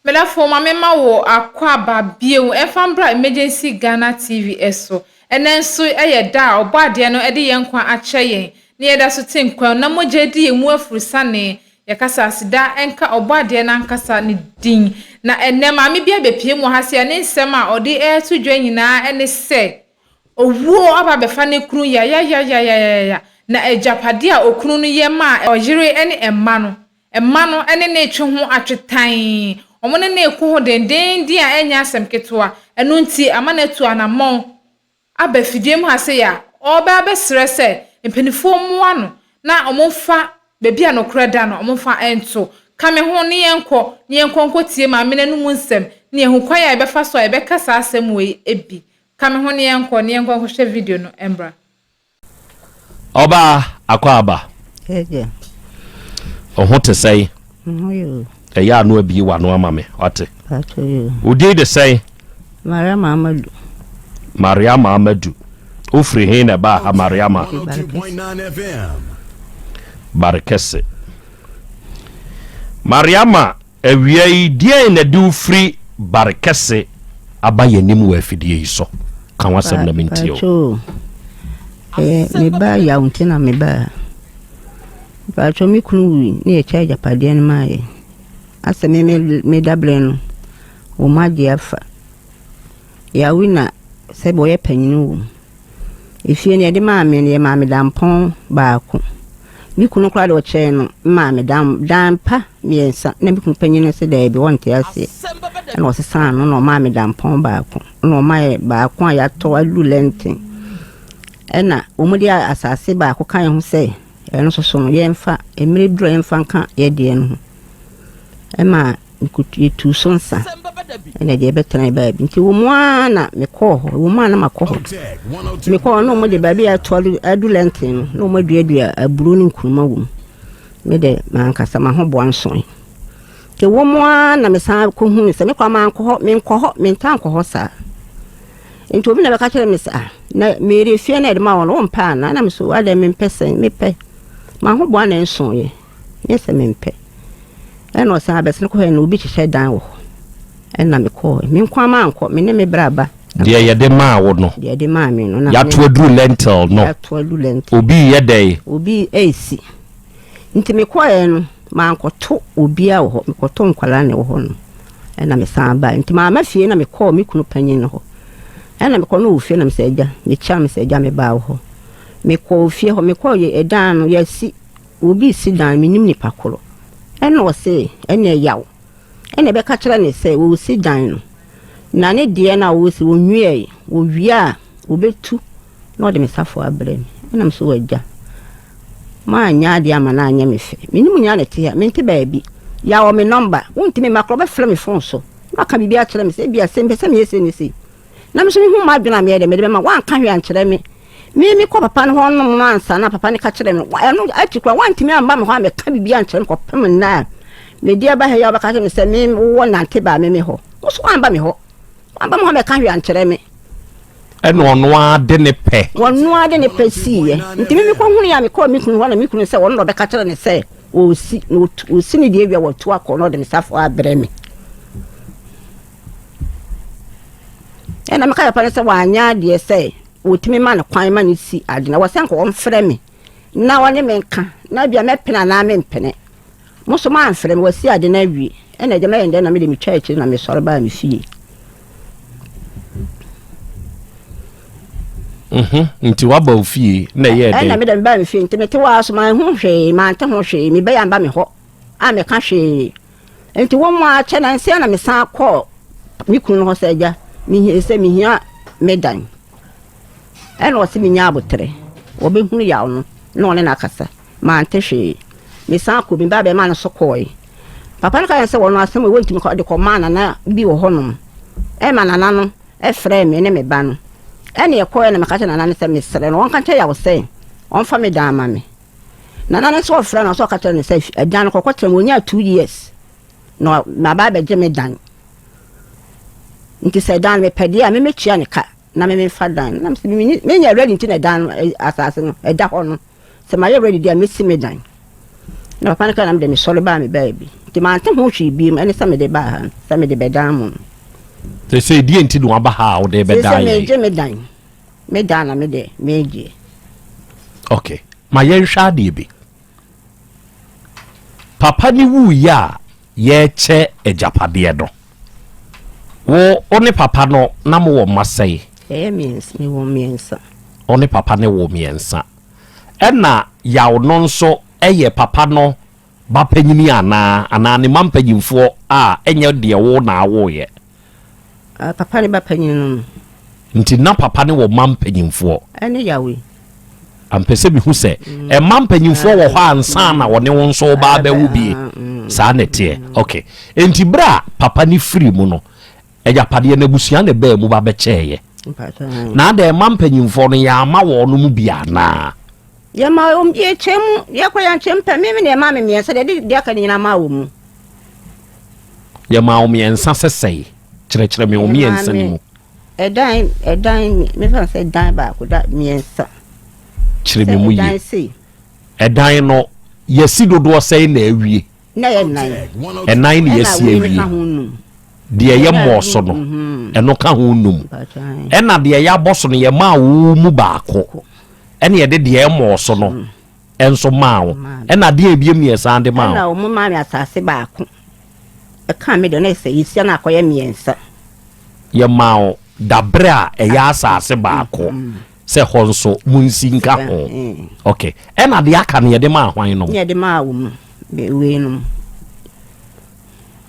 Medafo ma memma wo akwaaba bio ɛmfa mbra Emergency Ghana TV so. Ɛnɛ nso yɛ da a Ɔbɔadeɛ no de yɛn nkwa akyɛ yɛn na yɛda so te nkwa mu na mogya redi yɛn mu afurusane. Yɛkasa aseda nka Ɔbɔadeɛ no ankasa ne din. Na ɛnɛ maame bi abɛpue mu wɔ ha sei a ne nsɛm a ɔde reto dwa nyinaa ne sɛ owuo aba abɛfa ne kunu yayayayayaya na agyapadeɛ a okunu no yɛ maa ɔyere ne mma no Mma no ne no retwe ho atwetann, wɔne no reko ho dendeenden a ɛnyɛ asɛm ketewa. Ɛno nti, ama no atu anammɔn aba afidie mu ha sei a ɔreba abɛsrɛ sɛ mpanimfoɔ mmoa no na wɔmfa baabi a nokorɛ da no, wɔmfa nto. Ka me ho na yɛnkɔ, na yɛnkɔ nkɔtie maame no anom nsɛm na yɛahu kwan a yɛbɛfa so a yɛbɛka saa asɛm wei bi. Ka me ho na yɛnkɔ, na yɛnkɔ nkɔhwɛ video no mmra. Ɔbaa, akwaaba. Ɛgya. Wo ho te sɛn? Me ho yɛ o. Ɛyɛ ano abie w'ano ama me, wate? Pato yɛ o. Wo din de sɛn? Mariama Amadu. Mariama Amadu. Wofiri he na ɛbaa ha, Mariama? Barikɛse. Barikɛse. Mariama, Awia yi, deɛn na ɛde wo firi bare kɛse aba yɛn anim wɔ afidie yi so? Ka w'asɛm na mentie o. Mpakyɛ o, ɛyɛ me ba yaw nti na me baa. Mpakyɛ me kunu wui na yɛkyɛ agyapadeɛ no maa yɛn. Asɛ me me me dabrɛ no, wɔn agye afa. Yaw yi na sɛbi ɔyɛ panyin wɔ mu. Efie no yɛde maa me no yɛmaa me dampɔn baako. Me kunu koraa de ɔkyɛɛ no maa me dan dan pa mmiɛnsa na me kunu panyin no sɛ daabi ɔnte aseɛ. Ɛna ɔsesaa no na ɔmaa me dampɔn baako na ɔma yɛ baako a yɛatɔ aduru lɛnten. Ɛna wɔn de asase baako ka yɛn ho sɛ ɛno nso so no yɛmfa mmerɛ duru a yɛmfa nka yɛ deɛ no ho. Ɛma Yɛtuu so nsa ɛna deɛ ɛbɛtena baabi nti wɔ mu ara na mekɔɔ hɔ wɔ mu ara na makɔ hɔ mekɔɔ hɔ na wɔn de baabi a ɛto adu lɛnten no na wɔn aduadua aburo ne nkuruma wɔ mu me de mankasa mahoboa nsoe nti wɔ mu ara na mesan kɔhunu sɛ mekɔ mankɔ hɔ menkɔ hɔ mentaa nkɔ hɔ saa nti obi na bɛka kyerɛ me sɛ ah na mere fie na ɛde ma wɔn wɔmpɛ anaa na me so adɛn mempɛ sɛn mepɛ mahoboa na nsoeɛ Nyɛ sɛ mempɛ. Ɛna ɔsan abɛsen kɔhwɛ na obi hyehyɛ dan wɔ hɔ. Ɛna mekɔɔ. Me nko ara mankɔ, me ne me bra ba. Deɛ yɛde maa wo no. Deɛ yɛde maa me no. Na Yɛato aduru lentil no. Yɛato aduru lentil. Obi reyɛ dɛn? Obi resi. Nti mekɔeɛ no, mankɔto obiara wɔ hɔ. Mekɔtoo nkwadaa na ɛwɔ hɔ no. Ɛna mesan baeɛ. Nti mamma fie na mekɔɔ me kunu panyin no hɔ. Ɛna mekɔ no wɔ fie na mesɛ agya, mekyia no mesɛ agya mebaa wo hɔ. Mekɔɔ fie hɔ, mekɔɔ ɛdan no yɛasi. Obi resi dan, mennim nipa koro. Ɛna ɔse, ɛneɛ yaw. Ɛna ɛbɛka kyerɛ no sɛ ɔresi dan no, na ne deɛ no a ɔresi, ɔnwiae. Ɔwie a, ɔbɛtu na ɔde me safoa abrɛ me. Ɛna me so agya, moanyɛ adeɛ ama no anyɛ me fɛ. Me ne mo nyinaa na ɛte ha, mente baabi. Yaw wɔ me nɔmba, wontumi mma koraa, wobɛfrɛ me fon so na waka biribi akyerɛ me sɛ ebia sei, mepɛ sɛ meyɛ sei ne sei. Na me nso mehu m'adwene a meyɛ dɛ mede bɛma, woanka hwee ankyerɛ me. Me mekɔ papa no hɔ nom no ansa na papa no ka kyerɛ me. Ɛno akyi koraa woantumi amma me hɔ ammɛka biribi ankyerɛ me kɔpem nnɛ a mede aba ha yi a wobɛka kyerɛ me sɛ me wowɔ nante baa me me hɔ. Wo so woamba me hɔ. Woamba me hɔ ammɛka hwee ankyerɛ me. Ɛna ɔno ara de ne pɛ. Ɔno ara de ne pɛ siiɛ. Nti me mekɔhunuiɛ a mekɔɔ me kunu hɔ na me kunu sɛ ɔno na ɔbɛka kyerɛ no sɛ ɔresi na ɔsi ne deɛ wie a watu akɔ na ɔde me safoa abrɛ me. Ɛna meka papa no sɛ wanyɛ adeɛ sɛ wɔtumi ma no kwan ma no si ade na wɔsɛ nka wɔmfrɛ me na wɔne me nka na bia mɛpene anaa mempene. Mo nso moamfrɛ me, wɔasi ade no awie. Ɛna agya mɛyɛ ndɛn na mede metwa akyiri na mesɔre baa me fie. Mhm, nti waba wo fie na ɛyɛɛ dɛn? Ɛna mede mebaa me fie nti mete hɔ ara so manhu hwee, mante ho hwee, mebɛyɛ amba me hɔ a meka hwee. Enti wɔn mu ara kyɛ nansa na mesan kɔɔ me kunu no hɔ sɛ, Agya, mehia sɛ mehia me dan. Ɛna ɔse menya aboterɛ, wɔbɛhunu yaw no na ɔne no akasa. Mante hwee. Mesan kɔɔ, me ba bɛrima no nso kɔɔe. Papa no ka kyerɛ sɛ wɔn asɛm wei wɔntumi kɔ, ɔde kɔmaa nana bi wɔ hɔnom. Ɛma nana no frɛɛ me ne me ba no. Ɛna ɛkɔɔɛ na meka kyerɛ nana no sɛ mesrɛ no ɔnka nkyerɛ yaw sɛ ɔmfa me dan ma me. Nana no nso ɔfrɛ no ɔsɛ ɔka kyerɛ no sɛ ɛdan no kɔkɔ tena mu onyaa 2 years na maba abɛgye me dan nti sɛ dan no mepɛ deɛ a memɛtua ne ka na mememfa dan no na mesɛ menyɛ ready nti na ɛdan no asase no ɛda hɔ no sɛ mayɛ ready deɛ a mɛsi me dan. Na papa no kaa na mede mesɔre baa me baabi. Nti mante ho hwee biom ɛne sɛ mede baa ha no, sɛ mede bɛdan mo no. Seesei deɛ nti na waba ha a wode bɛdan Seesei yɛn? megye me dan. Me dan na mede megyeɛ. Ok, ma yɛnhwɛ adeɛ bi. Papa no wuiɛ a yɛrekyɛ agyapadeɛ no, wo wo ne papa no na mowɔ mma sɛn? Ɛyɛ mmiɛnsa, mewɔ mmiɛnsa. Wo ne papa no wɔ mmiɛnsa. Ɛna Yaw no nso yɛ papa no ba panyini anaa? Anaa ne mma mpanyimfoɔ a ɛnyɛ deɛ wo na awoeɛ? Ah, papa ne ba panyin no no. Nti na papa ne wɔ mma mpanyimfoɔ. Ɛne Yahweh. Ampɛ sɛ mehu sɛ mma mpanyimfoɔ wɔ hɔ ansa na wɔne wo nso ba abɛwo bie. Saa na ɛteɛ. Ok. Nti berɛ a papa ne firi mu no, agyapadeɛ no abusua na ɛbaa mu ba bɛkyɛeɛ. Na adɛn mma mpanyimfoɔ no yɛama wɔn mu bi anaa? Yɛma wɔn bi yɛkyɛ mu, yɛkɔ yɛnkyɛ mu pɛ, me me na ɛmaa me mmiɛnsa deɛ ɛde deɛ aka no nyinaa maa wɔn mu. Yɛmaa wo mmiɛnsa sɛ sɛe. Kyerɛkyerɛ me wo mmiɛnsa no mu. Ɛdan ɛdan mefa no sɛ dan baako da mmiɛnsa. Kyerɛ me mu yie. Ɛdan no yɛsi dodoɔ sɛe na awie. Na yɛ nan. Ɛnan na yɛsi awie. Deɛ yɛ mmɔɔ so no mhm. ɛno ka ho num. Ɛna deɛ yɛabɔ so no yɛmaa wo mu baako. Ɛna yɛde deɛ ɛmmɔɔ so no. Mm. nso maa wo. Ɛna adeɛ ebiem ne yɛsan de maa wo. Ɛna wɔn maa me asase baako. Ɛkaa me deɛ na ɛsɛ yɛsia no akɔyɛ mmiɛnsa. Yɛmaa wo dabrɛ a ɛyɛ asase baako mm. sɛ hɔ nso munsi nka ho. Mm. Ok. Ɛna deɛ aka no yɛde maa hwan nom? Yɛde maa wɔn wei nom.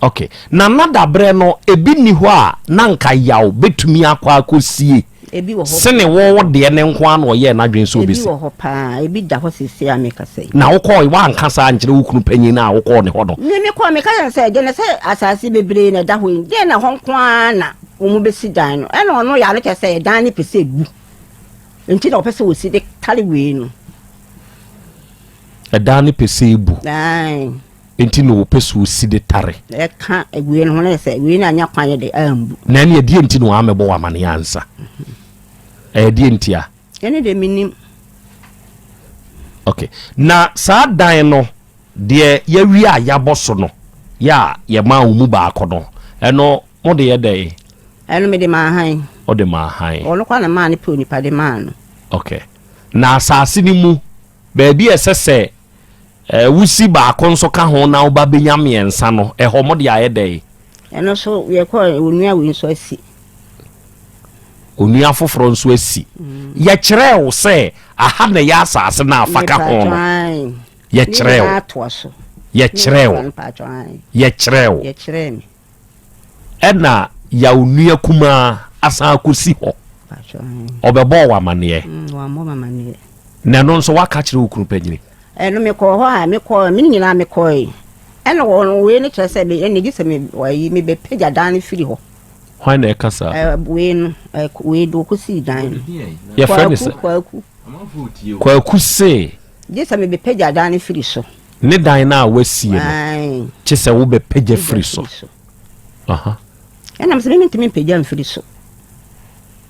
Ok. Na na dabrɛ no ebi nni hɔ a na nka yaw bɛtumi akɔ akɔsie Ebi wɔ hɔ. Sene wo wo deɛ no nko ara na ɔyɛɛ n'adwene sɛ Ebi ɔbɛsi. wɔ hɔ paa, ebi da hɔ seesei a mekasa yi. Na wokɔɔe, woanka saa ankyerɛ wo kunu panyin no a wokɔɔ ne hɔ no? Me mekɔɔ, meka kyerɛɛ no sɛ, Deɛ na sɛ asase bebree na ɛda hɔ yi, deɛn na ɛhɔ nko ara na wɔbɛsi dan no? Ɛna ɔno yɛ ano kyerɛ sɛ dan no pɛ sɛ ɛbu, nti na ɔpɛ sɛ ɔsi de tare wei no. Ɛdan no pɛ sɛ ɛbu. Ae. Enti na wɔpɛ sɛ wɔsi de tare. Ɛka wei no ho na sɛ wei no anya kwan yɛ de ambu. Na ɛne ɛdeɛ nti na wɔamɛbɔ wɔ amaneɛ ansa? Ɛyɛ deɛ nti a? Ɛne deɛ menim. Ok. Na saa dan no, deɛ yɛawie a yɛabɔ so no, yɛ a yɛmaa wo mu baako no, ɛno mode yɛ dɛn? Ɛno mede maa han. Wode maa han. Ɔno koraa na maa no pɛ onipa de maa no. Ok. Na asase no mu, baabi a ɛsɛ sɛ Wusi baako nso ka ho na wo ba benya mmiɛnsa no, ɛhɔ mode ayɛ dɛn? Ɛno nso yɛkɔɔ onua wei nso asi. Onua foforɔ nso asi. Yɛkyerɛɛ wo sɛ aha na ɛyɛ asase no a fa ka ho no. Yɛkyerɛɛ wo. Yɛkyerɛɛ wo. Yɛkyerɛɛ wo. Ɛna Yaw nua kumaa asan akɔsi hɔ. Ɔbɛbɔɔ wo amaneɛ. Mm, Na ɛno nso woaka kyerɛ wo kunu panyini? Ɛno mekɔɔ hɔ a mekɔɔ me nyinaa mekɔe. Ɛna wɔn wei no kyerɛ sɛ me ɛna gye sɛ me wɔyi mebɛpagya dan no firi hɔ. Hwan na ɛka saa? Ɛɛ wei no ɛɛ wei de ɔkɔsii dan no. Yɛfrɛ ne sɛ? Kwaku. Kwaku se. Gye sɛ mebɛpagya dan no firi so. Ne dan no a wasie no, kye sɛ wobɛpagya firi so. Ɛnam sɛ mentumi mpagya mfiri so.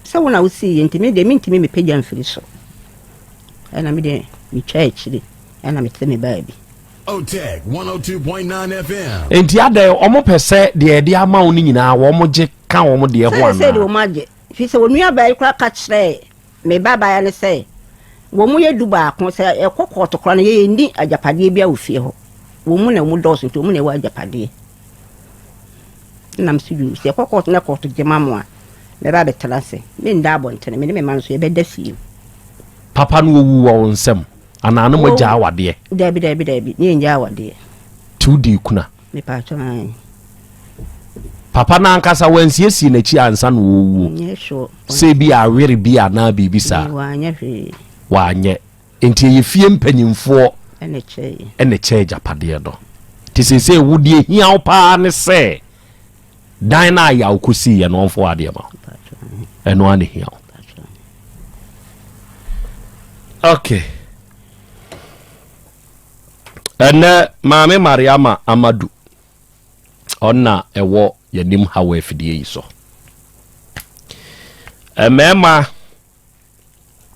Sɛ wo na wosii yɛ nti me deɛ mentumi mepagya mfiri so. Ɛna me deɛ metwa akyire ɛna mete me baabi. Otec 102.9 FM. Enti adɛn wɔn pɛ sɛ deɛ yɛde ama wo no nyinaa wɔn gye ka wɔn deɛ ho anaa? Sɛ sɛ deɛ wɔn agye. Firi sɛ wɔn nuabaa yi koraa ka kyerɛɛ Me babaa ne sɛ, wɔn mu yɛ dubaako, sɛ ɛkɔ kɔɔto koraa no, yɛn nni agyapadeɛ biara wɔ fie hɔ. Wɔn mu na wɔn dɔɔso nti wɔn na ɛwɔ agyapadeɛ. Ɛna me so yuu, sɛ ɛkɔ kɔɔto na kɔɔto gye ma mo a, mɛba abɛtena ase. Mennda abɔntene, me ne me mma nso yɛbɛda fie. Papa no ɔwu wɔ wo nsam anaa na moagyaa awadeɛ? Daabi, daabi, daabi, ne yɛngyaa awadeɛ. Nti wodii kuna? Mepatwɔ ae. Papa no ankasa wansiesie n'akyi ansa na ɔrewuo? Nyɛ sure. Sɛ ebi awere bi anaa biribi saa? Wanyɛ hwee. Wanyɛ. Nti ɛyɛ fie mpanyimfoɔ ɛna kyɛɛ. Ɛna kyɛɛ agyapadeɛ no. Nti seesei wo deɛ ehia wo paa ne sɛ dan no a yaw kɔsiiɛ no ɔmfa w'adeɛ ma wo. Ɛno ara na ehia wo. Okay. Ɛnɛ Maame Mariama Amadu ɔna ɛwɔ yɛnim ha wɔ afidie yi so. Mmarima,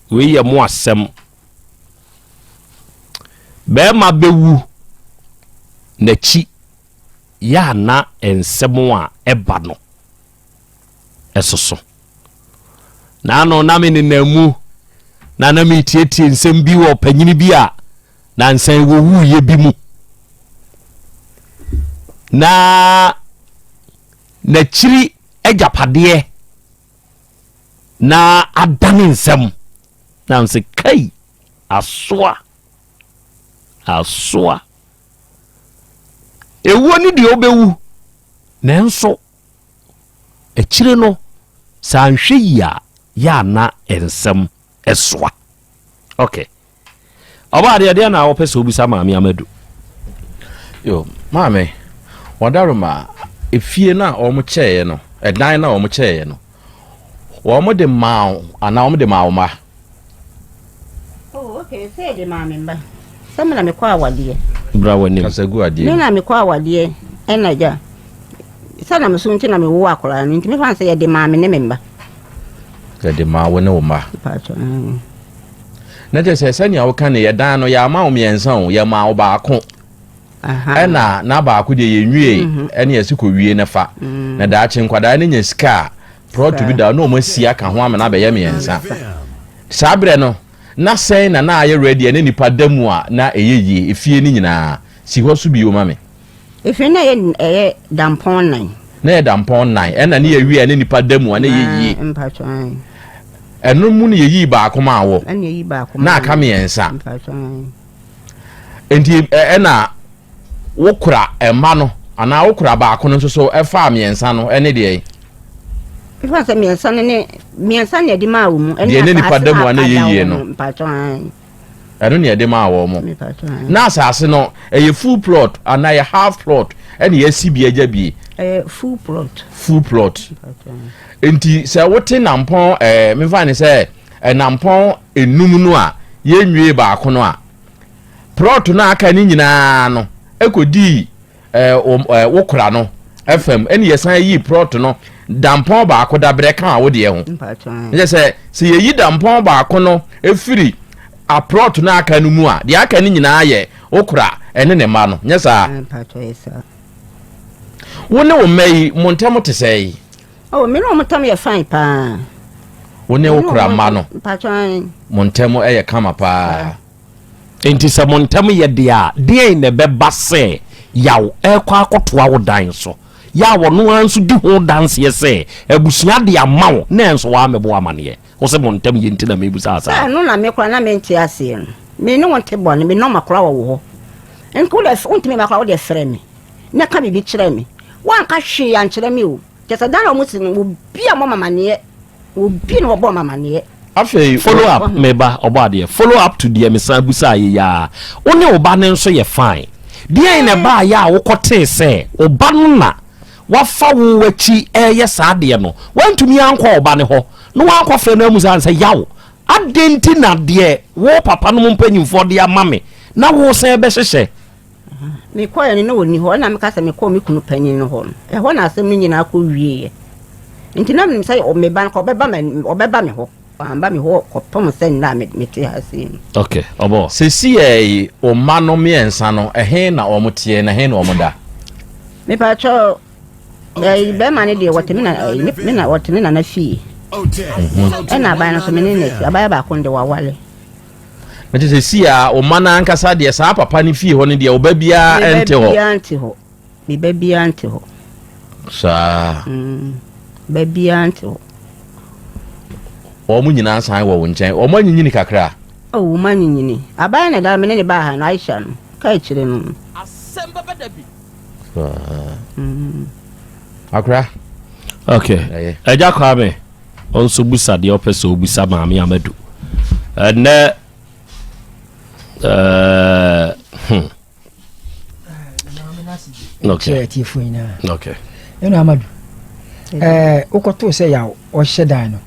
wei yɛ mo asɛm. Barima bɛwu. N'akyi yɛ a na nsɛm a ɛba no soso. Naano na me nenam mu na na meretietie nsɛm bi wɔ panyini bi a nansa yi wɔwuiɛ bi mu. Na n'akyiri agyapadeɛ na adane nsɛm. Na nsɛ kai asoa asoa. Ewuo ne deɛ wobɛwu nanso akyire no sɛ anhwɛ yie a yɛ a na nsɛm soa. Ok. Ɔbaa deɛ deɛ na wopɛ sɛ wobisa maame Amadu? Yo, maame, wadaroma efie no a wɔn kyɛeɛ no, ɛdan no a wɔn kyɛeɛ no, wɔn de maa wo anaa wɔn de maa wo mma? Oh, okay, sɛ yɛde maa me mma. Sɛ me na mekɔ awadeɛ. Bra w'anim. Kasa gu adeɛ Me mu. na mekɔ awadeɛ ɛna agya. Sɛ na meso nti na mewo akwadaa no nti mefa no sɛ yɛde maa me ne me mma. Yɛde maa wo ne wo mma. Mpakyɛ, mm. Na kyerɛ sɛ sɛnea woka no yɛdan no yɛama wo mmiɛnsa o, yɛmaa wo baako. Aha. Ɛna na baako deɛ yɛnwie ɛne yɛsi kɔwie no fa. Na daakye nkwadaa no nya sika a Prɔto bi da hɔ na wɔn asi aka ho ama no abɛyɛ mmiɛnsa. Saa berɛ no, na sɛn na na ayɛ ready ɛne nipa da mu a na ɛyɛ yie, efie no nyinaa. Si hɔ so bio ma me. Efie no na ɛyɛ ɛyɛ dampɔn nan. Na ɛyɛ dampɔn nan, ɛna ne yɛwie a ɛne nipa da mu a na ɛyɛ yie. Mpatsɔ ayi. Ɛno mu no yɛyii baako maa wɔ. Ɛna yɛyi baako maa Na aka mmiɛnsa. Mpatsɔ ayi. Nti ɛna Wokora mma no anaa wokora baako no nso so faa mmiɛnsa no ne deɛ? Ɛfa sɛ mmiɛnsa no ne mmiɛnsa na ɛde maa wɔn mu. Deɛ ne nipa da mu a na ɛyɛ yie no. Ɛno na ɛde maa wɔn mo. Na asase no ɛyɛ full plot anaa ɛyɛ half plot ɛna yɛasi bi agya bie. Ɛyɛ full plot. Full plot. Nti sɛ wote nampɔn ɛɛ mefa ne sɛ ɛnampɔn enum no a yɛnwie baako no a. Prɔto no a aka no nyinaa no kɔdii wo kora no fam, ɛne yɛsan yii prɔto no dampɔn baako dabrɛ kaa wo deɛ ho. Kyɛ sɛ sɛ yɛyi dampɔn baako no firi aprɔto no aka no mu a, deɛ aka no nyinaa yɛ wo kora ɛne ne mma no, nyɛ saa? Wo ne wo mma yi, mo ntam te sɛ yi? Oh, me ne wɔn ntam yɛ fine paa. Wo ne wo kora mma no, mo ntam yɛ kama paa. Enti sɛ mo ntam yɛ deɛ a, deɛn na ɛbɛba sɛ yaw rekɔ akɔtoa wo dan so? Yɛ a ɔno ara nso di ho danseɛ sɛ abusua de ama wo na ɛnso woammɛbɔ wo amaneɛ. Wo se mo ntam yɛ nti na merebisa wo Sɛ saa? ɛno na me koraa na mente aseɛ no. Me ne wo nte bɔne, me nɔma koraa wɔ wo hɔ. Nka wo deɛ wontumi mma koraa wo deɛ frɛ me na ka biribi kyerɛ me. Woanka hwee ankyerɛ me o. Kyerɛ sɛ dan a wɔsi no, obi ammɔ me amaneɛ. Obi na ɔbɔɔ me amaneɛ. Afei Follow up, me ba, ɔbɔ adeɛ. Follow up to deɛ mesan busaa yei ara. Wo ne wo ba no nso yɛ fine. Deɛn na ɛbaeɛ a wokɔtee sɛ wo ba no na wafa wo akyi reyɛ saa adeɛ no? Woantumi ankɔ wo ba no hɔ na woankɔfrɛ no ammisa no sɛ, Yaw, adɛn nti na deɛ wo papa nom mpanimfoɔ de ama me na woresan rebɛhyehyɛ? Mekɔeɛ no, na ɔnni hɔ. Ɛnna meka sɛ mekɔɔ me kunu panin no hɔ no, ɛhɔ na asɛm no nyinaa kɔwieeɛ. Nti na menim sɛ me ba no ɔbɛba me ɔbɛba me hɔ. Wamba me hɔ kɔpem sɛ nnɛ a mete ha sei no. Okay, ɔbɔ. Sesiei wo mma no mmiɛnsa no, ɛhe na wɔn teɛ na ɛhe na wɔn da? Mepakyɛw, ɛyi bɛrima no deɛ wɔte me na ɛyi me na wɔte ne nana fie. Ɛna aban no nso me ne na ti aban baako no deɛ wawale. Na kyerɛ sɛ si a wo mma no ankasa deɛ saa papa no fie hɔ no deɛ wo ba biara nte hɔ. Me ba biara nte hɔ. Me ba biara nte hɔ. Saa. Mm, ba biara nte hɔ. Wɔn nyinaa san wɔ wo nkyɛn. Wɔn anyinyini kakra. Oh, wɔn anyinyini. Aban na da me ne ne baa ha no Aisha no ka akyire no. Asɛm bɛba da bi. Saa. Mm. Akora. Okay. Ɛgya Kwame. Ɔnso busa deɛ ɔpɛ sɛ ɔbusa Maame Amadu. Ɛnɛ ɛɛ hmm. Okay. Kyerɛ nyinaa. Okay. Ɛna Amadu, ɛɛ wokɔtoo sɛ yaw ɔhyɛ dan no,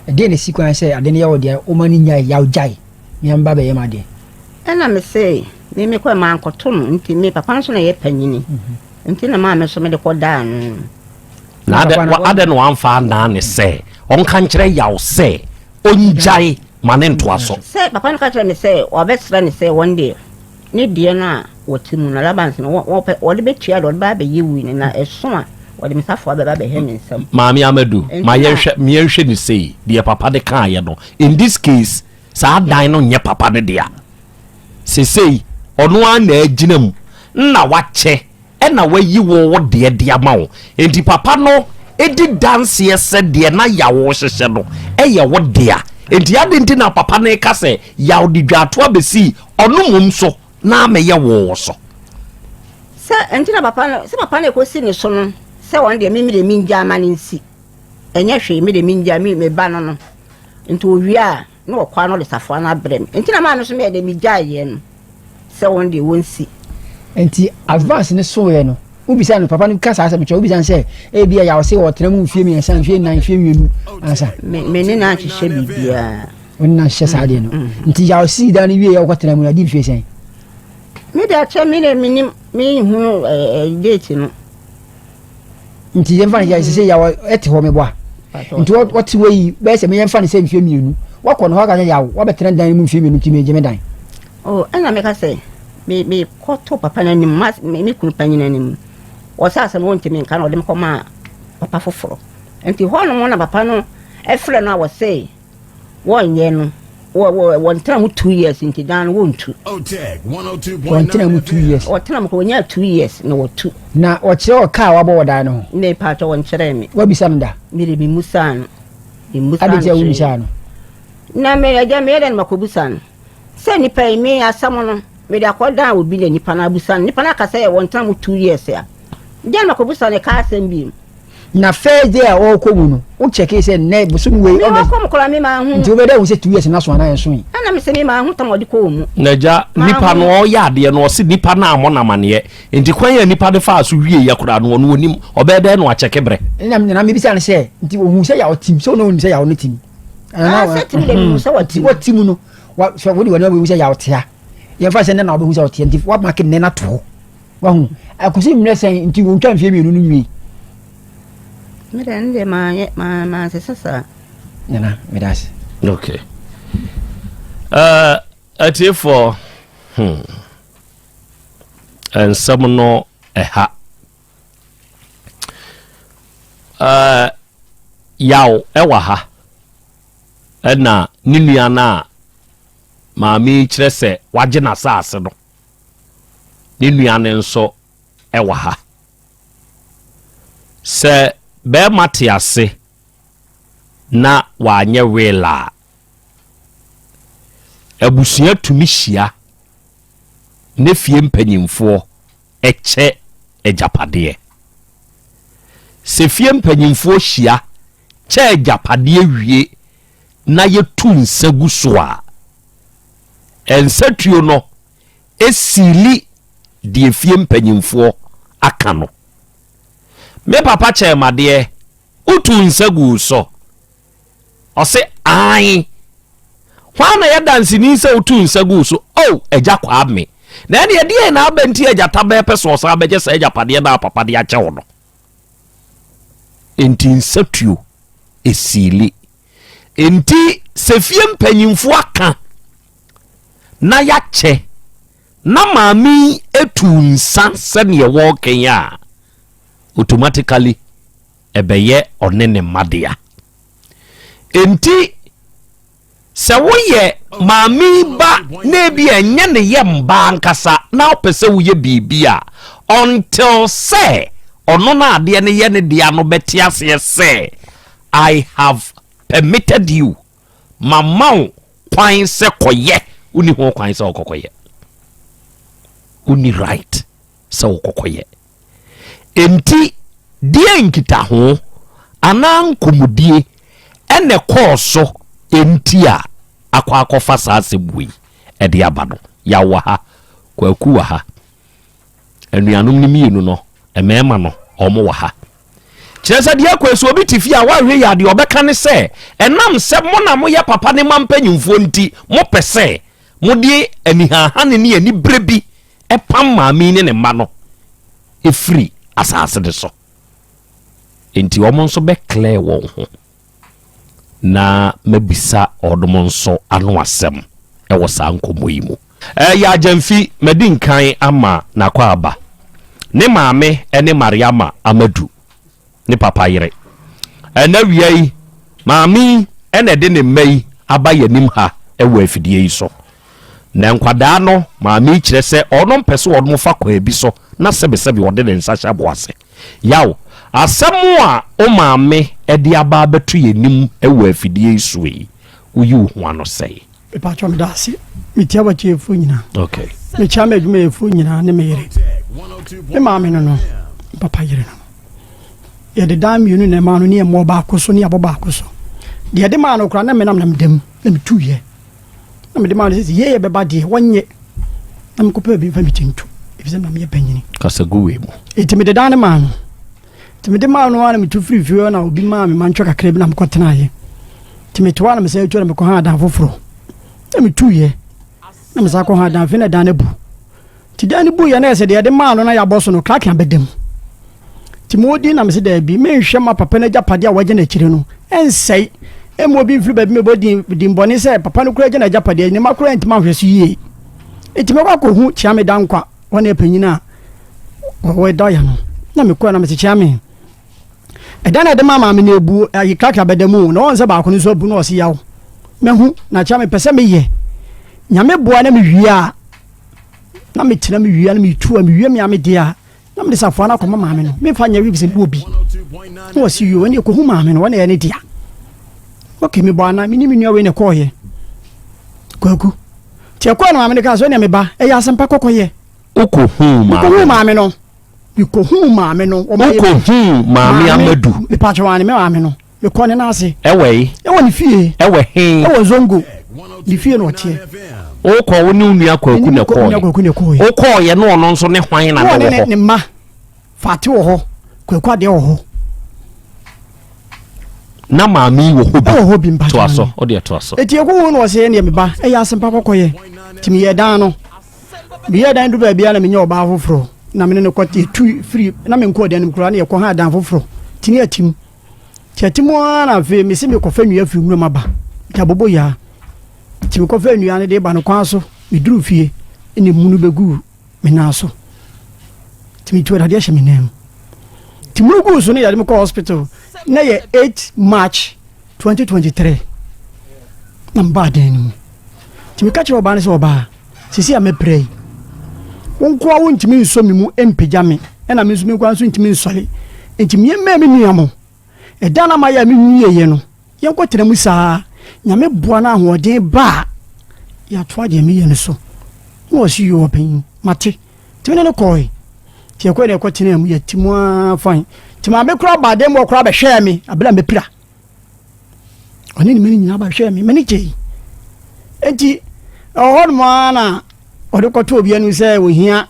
ɛdeɛ na esi kwan sɛ ade no yɛ wo deɛ woma no nyae yaw gyae nea mba bɛyɛ ma deɛ. Ɛna me se me mekɔ mankɔto no nti me papa nso na ɛyɛ panyini mhm. nti na maa me nso mede kɔdaa no. Na adɛn na wamfa annaa ne sɛ ɔnka nkyerɛ Yaw sɛ ɔngyae ma ne ntoa so? Sɛ papa no ka kyerɛ me sɛ wabɛsrɛ no sɛ wɔn deɛ Ne deɛ no a wɔte mu no, allowance no, wɔpɛ, wɔde bɛtua deɛ wɔde ba abɛyɛ wui no, na ɛso a, wɔde me safoa bɛba abɛhɛ me nsam. Maame Amadu, ma yɛnhwɛ, yɛnhwɛ no sei, deɛ papa no kaeɛ no, in this case, saa dan no nyɛ papa no dea. Sesei, ɔno ara na agyina mu, nna wakyɛ, ɛna wayi wo wo deɛ de ama wo. Enti papa no di danseɛ sɛ deɛ na Yaw rehyehyɛ no yɛ wo dea. Enti adɛn nti na papa no reka sɛ Yaw de dwaatoa bɛsii ɔno mmom so na amɛyɛ wo wo so? Sɛ ɛnti na papa no, sɛ papa no ɛkɔsi ne so no, sɛ ɔno deɛ me me deɛ mengyaa ma no nsi. Ɛnyɛ hwee, me deɛ mengyaa me me ba no no. Nti ɔwie a, na ɔkɔ a na ɔde safoa no abrɛ me. Nti na maa me nso meyɛ dɛ megyaeɛ no sɛ wɔn deɛ wɔnsi. Nti advance no soeɛ no, wobisa no, papa no ka saa asɛm kyerɛ wo, wobisa no sɛ ebia yaw se ɔtena mu mfie mmiɛnsa, mfie nnan, mfie mmienu ansa. Me me ne no anhyehyɛ biribiara. Wo ne no anhyehyɛ saa adeɛ no. Nti yaw sii dan no wie yɛ wokɔtena mu no, adi mfie sɛn? Me deɛ akyɛ me deɛ menim, menhunu ɛɛ date no. Nti yɛmfa no sɛ sɛ yaw ɛte hɔ meboa. Nti wɔte hɔ yi bɛyɛ sɛ yɛmfa no sɛ mfie mmienu. Wakɔ no hɔ aka sɛ yaw wabɛtena dan no mu mfie mmienu nti megye me dan. Oh, ɛna meka sɛ me mekɔto papa no anim, ma me me kunu panyin anim. Wɔsɛ asɛm wɔntumi nka na ɔde me kɔmaa papa foforɔ. Nti hɔnom na papa no ɛfrɛ no a wɔse wɔnyɛ no wɔ wɔ wɔntena mu 2 years nti dan no wɔntu. Wɔntena mu 2 years. Wɔtena mu kɔ wɔnyaa 2 years na wɔtu. Na wɔkyerɛ wɔ kaa a wabɔ wɔ dan no ho. Ne paatɔ wɔnkyerɛɛ me. Wabisa no da? Mede memusaa no. Memusaa Ade no nti a hwee. womisaa no? Na me agya meyɛ dɛn na makɔbusa no? Sɛ nipa yi me asɛm no mede akɔdan obi na nipa no abusa no nipa no aka sɛ wɔntena mu 2 years a dɛn na makɔbusa no ɛka asɛm bi mu. Na first day a ɔrekɔ mu no, wo checkee sɛ nnɛ bosom wei Me August. wɔkɔ mu koraa me maa hu. Nti wobɛda ahu sɛ 2 years no aso anaa ɛnsoe. Ɛna me sɛ me maa hu tam ɔde kɔɔ mu. N'agya, nipa no ɔreyɛ adeɛ no ɔse nipa no ammɔ no amaneɛ nti kwan a nipa no faa so wieɛ koraa no ɔno ɔnim, ɔbɛyɛ dɛn na wakyɛke berɛ? Ɛna na mebisa no sɛ nti ɔhuu sɛ yaw tim sɛ ɔno ɔnim sɛ yaw no tim? Ah, sɛ tim deɛ mehu sɛ watim. Nti watim no, wa sɛ wode w'ani abɛhu sɛ yaw tea. Yɛmfa sɛ nnɛ na wobɛhu sɛ ɔteɛ nti woamake nnɛ no ato hɔ. Wahu? Akosi mmerɛ sɛn nti wɔntwa mfeɛ mmienu no nwie? Me deɛ ne deɛ maanyɛ maa mansesa saa. Nana, meda ase. Okay. Uh, atiefoɔ, hmm. Nsɛm no ɛha. Uh, yaw ɛwɔ ha. Ɛna ne nua no a maame yi kyerɛ sɛ wagye n'asaase no. Ne nua no nso wɔ ha. Sɛ barima te ase na wanyɛ will a, abusua tumi hyia ne fie mpanyimfoɔ kyɛ agyapadeɛ. Sɛ fie mpanyimfoɔ hyia kyɛ agyapadeɛ wie na yɛtu nsa gu so a, nsatuo no siili deɛ fie mpanyimfoɔ aka no. Me papa kyɛɛ m'adeɛ, wotuu nsa guu so? Ɔse, Aane. Hwan na yɛ danseni sɛ wotuu nsa guu so? Oh, Agya Kwame. Na ɛneɛ deɛn na aba nti agyata bɛɛpɛ sɛ ɔsan bɛgye saa agyapadeɛ no a papa de akyɛ wo no? Enti nsatuo esiili. Enti sɛ fie mpanyimfoɔ aka na yɛakyɛ na maame yi atu nsa sɛdeɛ wɔreka yi a, automatically ɛbɛyɛ ɔne ne mma dea. Enti Sɛ woyɛ maame yi ba na ebia ɛnyɛ ne yam ba ankasa na wopɛ sɛ woyɛ biribi a, until sɛ ɔno na adeɛ no yɛ ne dea no bɛte aseɛ sɛ I have permitted you, mama wo kwan sɛ kɔyɛ, wonni ho kwan sɛ wokɔkɔyɛ. Wonni right sɛ wokɔkɔyɛ. Enti, deɛn nkitaho anaa nkɔmmɔdie na ɛkɔɔ so nti a akɔ akɔfa saa asɛm wei de aba no? Yaw wɔ ha, Kwaku wɔ ha, anuanom no mmienu no, mmarima no, wɔn wɔ ha. Kyerɛ sɛ deɛ ɛkɔ so obi te fie a wanhwɛ yie a deɛ ɔbɛka ne sɛ ɛnam sɛ mo na moyɛ papa ne ma mpanyimfoɔ nti mopɛ sɛ mode anihaahane ne anibere bi pam maame yi ne ne mma no firi asase no so. Enti wɔn nso bɛ clear wɔn ho na mabisa wɔn nso ano asɛm wɔ saa nkɔmmɔ yi mu. Ɛyɛ Agyamfi, madi nkan ama n'akwaaba. Ne maame ne Mariama Amadu, ne papa yere. Ɛnnɛ awia yi, maame yi na ɛde ne mma yi aba yɛn anim ha wɔ afidie yi so. Na nkwadaa no, maame yi kyerɛ sɛ ɔno mpɛ sɛ wɔn fa kwan bi so na sɛbesɛbe ɔde ne nsa hyɛ abo ase. Yaw, asɛm a wo maame de aba abɛto yɛn anim wɔ afidie yi so yi, woyi wo ho ano sɛn? Mepakyɛw meda ase. Metia w'atiefoɔ nyinaa. Okay. Mekyia m'adwumayɛfoɔ nyinaa ne me yere. Me maame no no, me papa yere no. Yɛde dan mmienu na ɛmaa no ne ɛmmoɔ baako so ne abɔ baako so. Deɛ yɛde maa no koraa na menam na meda mu na metuiɛ. Na mede maa no sɛ yei bɛba deɛ wɔnyɛ na mekɔpɛ baabi mfa me ti nto ɛfiri sɛ na meyɛ panyini. Kasa gu wei mu. Enti mede dan no maa no. Nti mede maa no ara na metu firii fie hɔ na obi maa me mantwa kakra bi na mekɔtenaeɛ. Nti mete hɔ a na mesan tu na mekɔhaa dan foforɔ na metuiɛ na mesan kɔhaa dan afei na dan no abu. Nti dan no buiɛ na ɛsɛ deɛ yɛde maa no na yɛabɔ so no kraken abɛda mu. Nti mewɔ din na mese daabi menhwɛ ma papa no agyapadeɛ a wagya no akyire no ɛnsɛe ɛmma obi mfiri baabi mɛbɔ din din bɔne sɛ papa no koraa agya no agyapadeɛ ne mma koraa ntumi anhwɛ so yie. Nti mɛkɔ akɔhu Kyeame Dankwa Wɔn yɛ panyin a wɔwɔ dɔyɛ no. Na mekɔɛ na mese kyea me. Ɛda na ɛde ma maame no ebu ayi krakra bɛda mu na wɔn sɛ baako no nso abu na ɔse yaw. Mahu na kyea me pɛ sɛ meyɛ. Nyame boa na mewie a na metena mewie a na metu a mewie me a me deɛ a na mede safoa no akɔma maame no. Memfa nyɛ hwee sɛ mewɔ bi. Na wɔse yoo ɛne ɛkɔhu maame no wɔn na ɛyɛ ne dea. Okay mebɔ ana me ne me nua wei na ɛkɔɔyɛ. Kwaku. Nti ɛkɔɛ na maame no kaa sɛ, ɛnea me ba, ɛyɛ asɛmpa kɔkɔyɛ. Wokɔhuu maame no? Mekɔhuu maame no. Mekɔhuu maame no. Wokɔhuu maame Amadu? Mepatwɛ wane me maame no. Mekɔ ne nan ase. Ɛwɔ yi? Ɛwɔ ne fie. Ɛwɔ he? Ɛwɔ Zongo. Ne fie na ɔteɛ. Wokɔ wo ne wo nua Kwaku na ɛkɔɔyɛ? Wokɔɔyɛ na ɔno nso ne hwan na ne wɔ hɔ? Ne mma. Fati wɔ hɔ, Kwaku Adeɛ wɔ hɔ. Na maame yi wɔ hɔ bi. Ɛwɔ hɔ bi mpa. Toa so, o deɛ toa so. Eti eko wo na ɔsɛ ɛneɛ me ba, ɛyɛ asɛmpa kɔkɔyɛ. Ti meyɛ dan no. Meyɛ dan du baabi a na menyɛ ɔbaa foforɔ. Na mene no kɔ etu firi na menkɔ ɔdan no mu koraa na yɛkɔ ha dan foforɔ. Ti ne atim. Ti atim ara na afei mese mekɔfa nnua firi nwuram aba. Nti abobo yaa. Ti mekɔfa nnua no de ba no kwan so meduru fie ɛna emunu bɛguu me nan so nti metu awurade ahyɛ me nan mu nti muru guu so no yɛde me kɔ hospital na yɛ 8 march 2023 na mebaa dan no mu nti meka kyerɛ ɔbaa no sɛ ɔbaa sisi a mɛpira yi wo nkoa wontumi nsɔ me mu mpagya me ɛna me nso me nkoa nso ntumi nsɔre nti meɛmɛ me nua mo ɛda na mayɛ a menwieɛ no Yɛnkɔtena mu saa. Nyame boa na ahoɔden ba a, yɛatoa deɛ meyɛ no so. Na ɔse yoo ɔpanyin, mate. Nti me ne no kɔɔe. Nti yɛkɔe na yɛkɔtenaa mu, yɛte mu ara fine. Nti maame koraa baa dan mu hɔ koraa bɛhwɛɛ me abere a mapira. Ɔne ne mma no nyinaa bɛhwɛɛ me, m'ani gyei. Nti ɛwɔ hɔ nom ara na ɔde kɔtoo obi anim sɛ ohia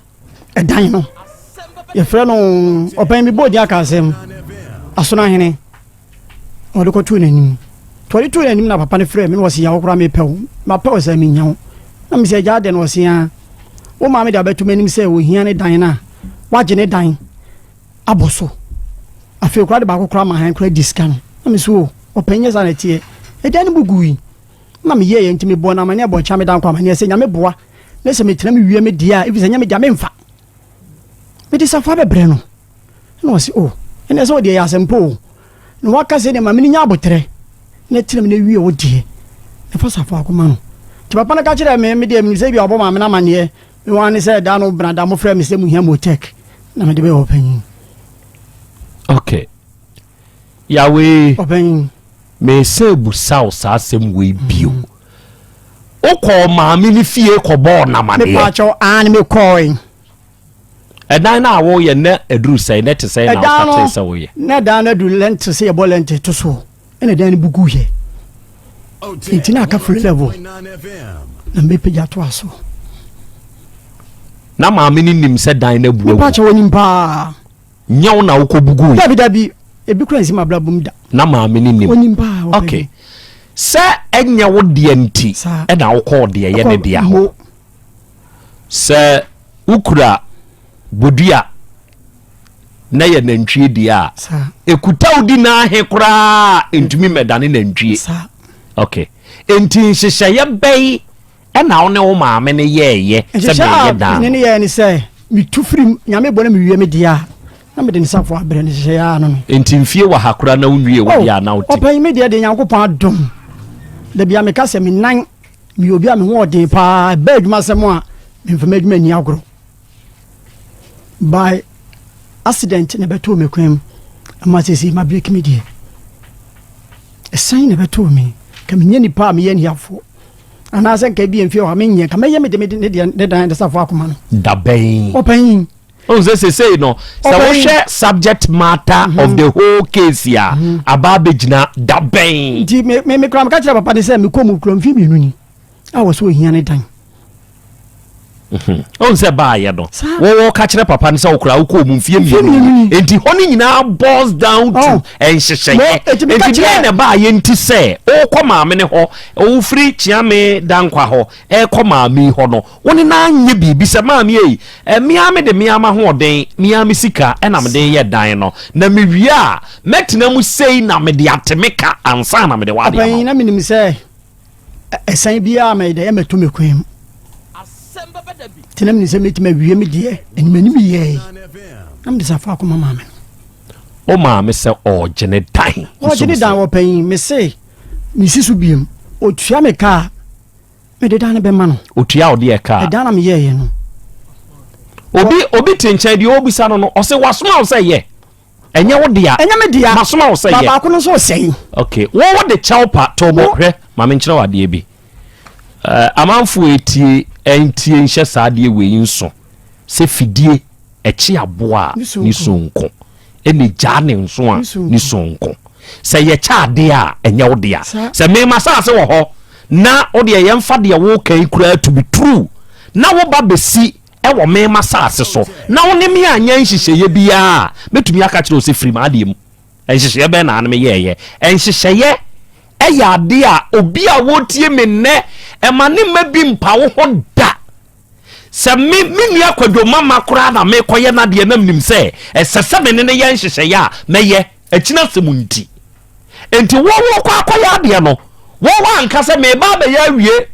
ɛdan no. Yɛfrɛ no ɔpanyin bi bɔɔ din aka asɛm, Asonoahene. Ɔde kɔtoo n'anim. Nti ɔde too n'anim na papa no frɛɛ me na ɔse yawo koraa mepɛ wo. Mapɛ wo sɛ menya wo. Na mesɛ agya adɛn na ɔse aa wo maame de abɛto m'anim sɛ ohia ne dan no a wagye ne dan abɔ so. Afei koraa de baako koraa ma han koraa di sika no. Na mese o ɔpɛ nyɛ saa na ɛteɛ. Ɛdan no bu gui. Na meyɛeɛ nti mebɔɔ no amaneɛ bɔɔ kyame dan kɔ amaneɛ sɛ Nyame boa na sɛ metena mewie me deɛ a ɛfiri sɛ nyɛ me deɛ a memfa. Mede safoa bɛbrɛ no. Ɛna ɔse oh ɛneɛ sɛ wodeɛ yɛ asɛmpa o na waka sɛ deɛ ma mene nya aboterɛ na tena mu na wie wo deɛ na fa safoa akɔma no. Nti papa no ka kyerɛɛ me, me deɛ menim sɛ bi a ɔbɔ maame no amaneɛ, me waa ne sɛ da no benada mofrɛ me sɛ mohia motek na mede bɛyɛ ɔpanyin. Okay. Yawee. Ɔpanyin. Mese busa wo saa asɛm wei bio. Wokɔɔ maame no fie kɔbɔɔ no amaneɛ? Mepaakyɛw, aane mekɔɔe. Ɛdan no a woyɛ na aduru sɛn na ɛte sɛn na wosatee sɛ woyɛ? Na ɛdan no aduru lɛnte sɛ yɛbɔ lɛnte to soɔ ɛna ɛdan no bugu yɛ nti na aka free level na mɛpagya to aso. Na maame no nim sɛ dan no abu agu? Mepa kyɛ wɔnim paa. Nyɛ wo na wokɔ bugu yɛ? Dabi dabi ebi kura nsi ma bla bum da. Na maame no nim? Wɔnim paa. Okay sɛ ɛnyɛ wo deɛ nti ɛna wokɔɔ deɛ yɛ ne deɛ hɔ. Sɛ wokura bodua na yɛ nantwie deɛ a, ɛkuta wo di n'ahe koraa ntumi mmɛdane nantwie. Okay. Enti nhyehyɛeɛ bɛn ɛna wo ne wo maame no yɛɛyɛ sɛ Nhyehyɛ meyɛ a dan mene no? ne yɛɛ ne sɛ metu firi Nyame bɔ na mewie me deɛ a na mede ne safoa abrɛ no nhyehyɛeɛ ara no no. Nti mfie wɔ ha koraa na wonwie wo Oh, deɛ a na wote? ɔpanyin me deɛ deɛ Nyankopɔn adom. Da bia meka sɛ me nan meyɛ obi a me ho ɔden paa ɛbɛ adwuma sɛm a memfa m'adwuma nni agorɔ. By accident na ɛbɛtoo me kwan mu ɛma sɛsei ma break me deɛ. Ɛsɛn na ɛbɛtoo me ka menyɛ nipa a meyɛ niafoɔ anaasɛ nka bi mfie hɔ a menyɛ nka mɛyɛ me de me de deɛ ne dan de safo akoma no. Dabɛn. Ɔpanyin. Ohun sɛ sesei no sɛ wohwɛ subject matter mm -hmm. of the whole case a mm -hmm. aba abɛgyina dabɛn. Nti me me me kura meka kyerɛ papa ne sɛ mekɔ mu kura mfe mmienu ni a wɔ so ohia ne dan. Ohun sɛ baayɛ no wɔwɔ ka kyerɛ papa no sɛ wokura wokɔ mu mfie mmienu ni nti hɔ no nyinaa boils down to oh. nhyehyɛeɛ nti deɛ na baayɛ nti sɛ wokɔ maame ne hɔ wofiri kyeame dankwa hɔ ɛkɔ maame yi hɔ no wo ne no anyɛ biribi sɛ maame ei mea me de mea m'ahoɔden mea me sika ɛna mede yɛ dan no na mewie a mɛtena mu sei na mede ate me ka ansa na mede w'adeɛ ama wo. Na menim sɛ ɛsan biara mɛyɛ dɛ ɛmɛto me kwan mu nti na menim sɛ mɛtumi awie me deɛ animanim yɛe na mede safa akɔma maame no. Wo maame sɛ ɔregye ne dan. Ɔregye ne dan wɔ panyin mese mesi so biem otua me kaa Mede dan no bɛma no. Otua wo deɛ ka a. Ɛdan na meyɛeɛ no. Obi obi te nkyɛn deɛ ɔrebisa no no ɔse wasoma wo sɛ yɛ. Ɛnyɛ wo dea. Ɛnyɛ me dea. Masoma wo sɛ yɛ. Baako no nso ɔsɛe. Okay wo wo de kyɛw pa to bɔ hwɛ ma menkyerɛ wo adeɛ bi. Uh, amanfoɔ etie ɛntie nhyɛ saa adeɛ wei nso sɛ fidie ɛkye aboa a ne so nko. ɛna gyaa ne nso a ne so nko. Sɛ yɛkyɛ adeɛ a ɛnyɛ wo dea. Sɛ me m'asase wɔ hɔ na wo deɛ yɛmfa deɛ woka yi koraa to be true na wo ba bɛsi ɛwɔ me m'asase so na wo ne me anyɛ nhyehyɛeɛ biara a, mɛtumi aka kyerɛ wo sɛ firi m'adeɛ mu. Nhyehyɛeɛ bɛn na ne me yɛɛyɛ? Nhyehyɛeɛ ɛyɛ adeɛ a obi a wɔtie me nnɛ ɛma ne mma bi mpa wo ho da. Sɛ me, me nua Kwadwo Mama koraa na merekɔyɛ n'adeɛ na menim sɛ ɛsɛ sɛ me ne no yɛ nhyehyɛeɛ a, mɛyɛ. Akyini asɛm nti. Enti wo worekɔ akɔyɛ adeɛ no, wo woanka sɛ mereba abɛyɛ awie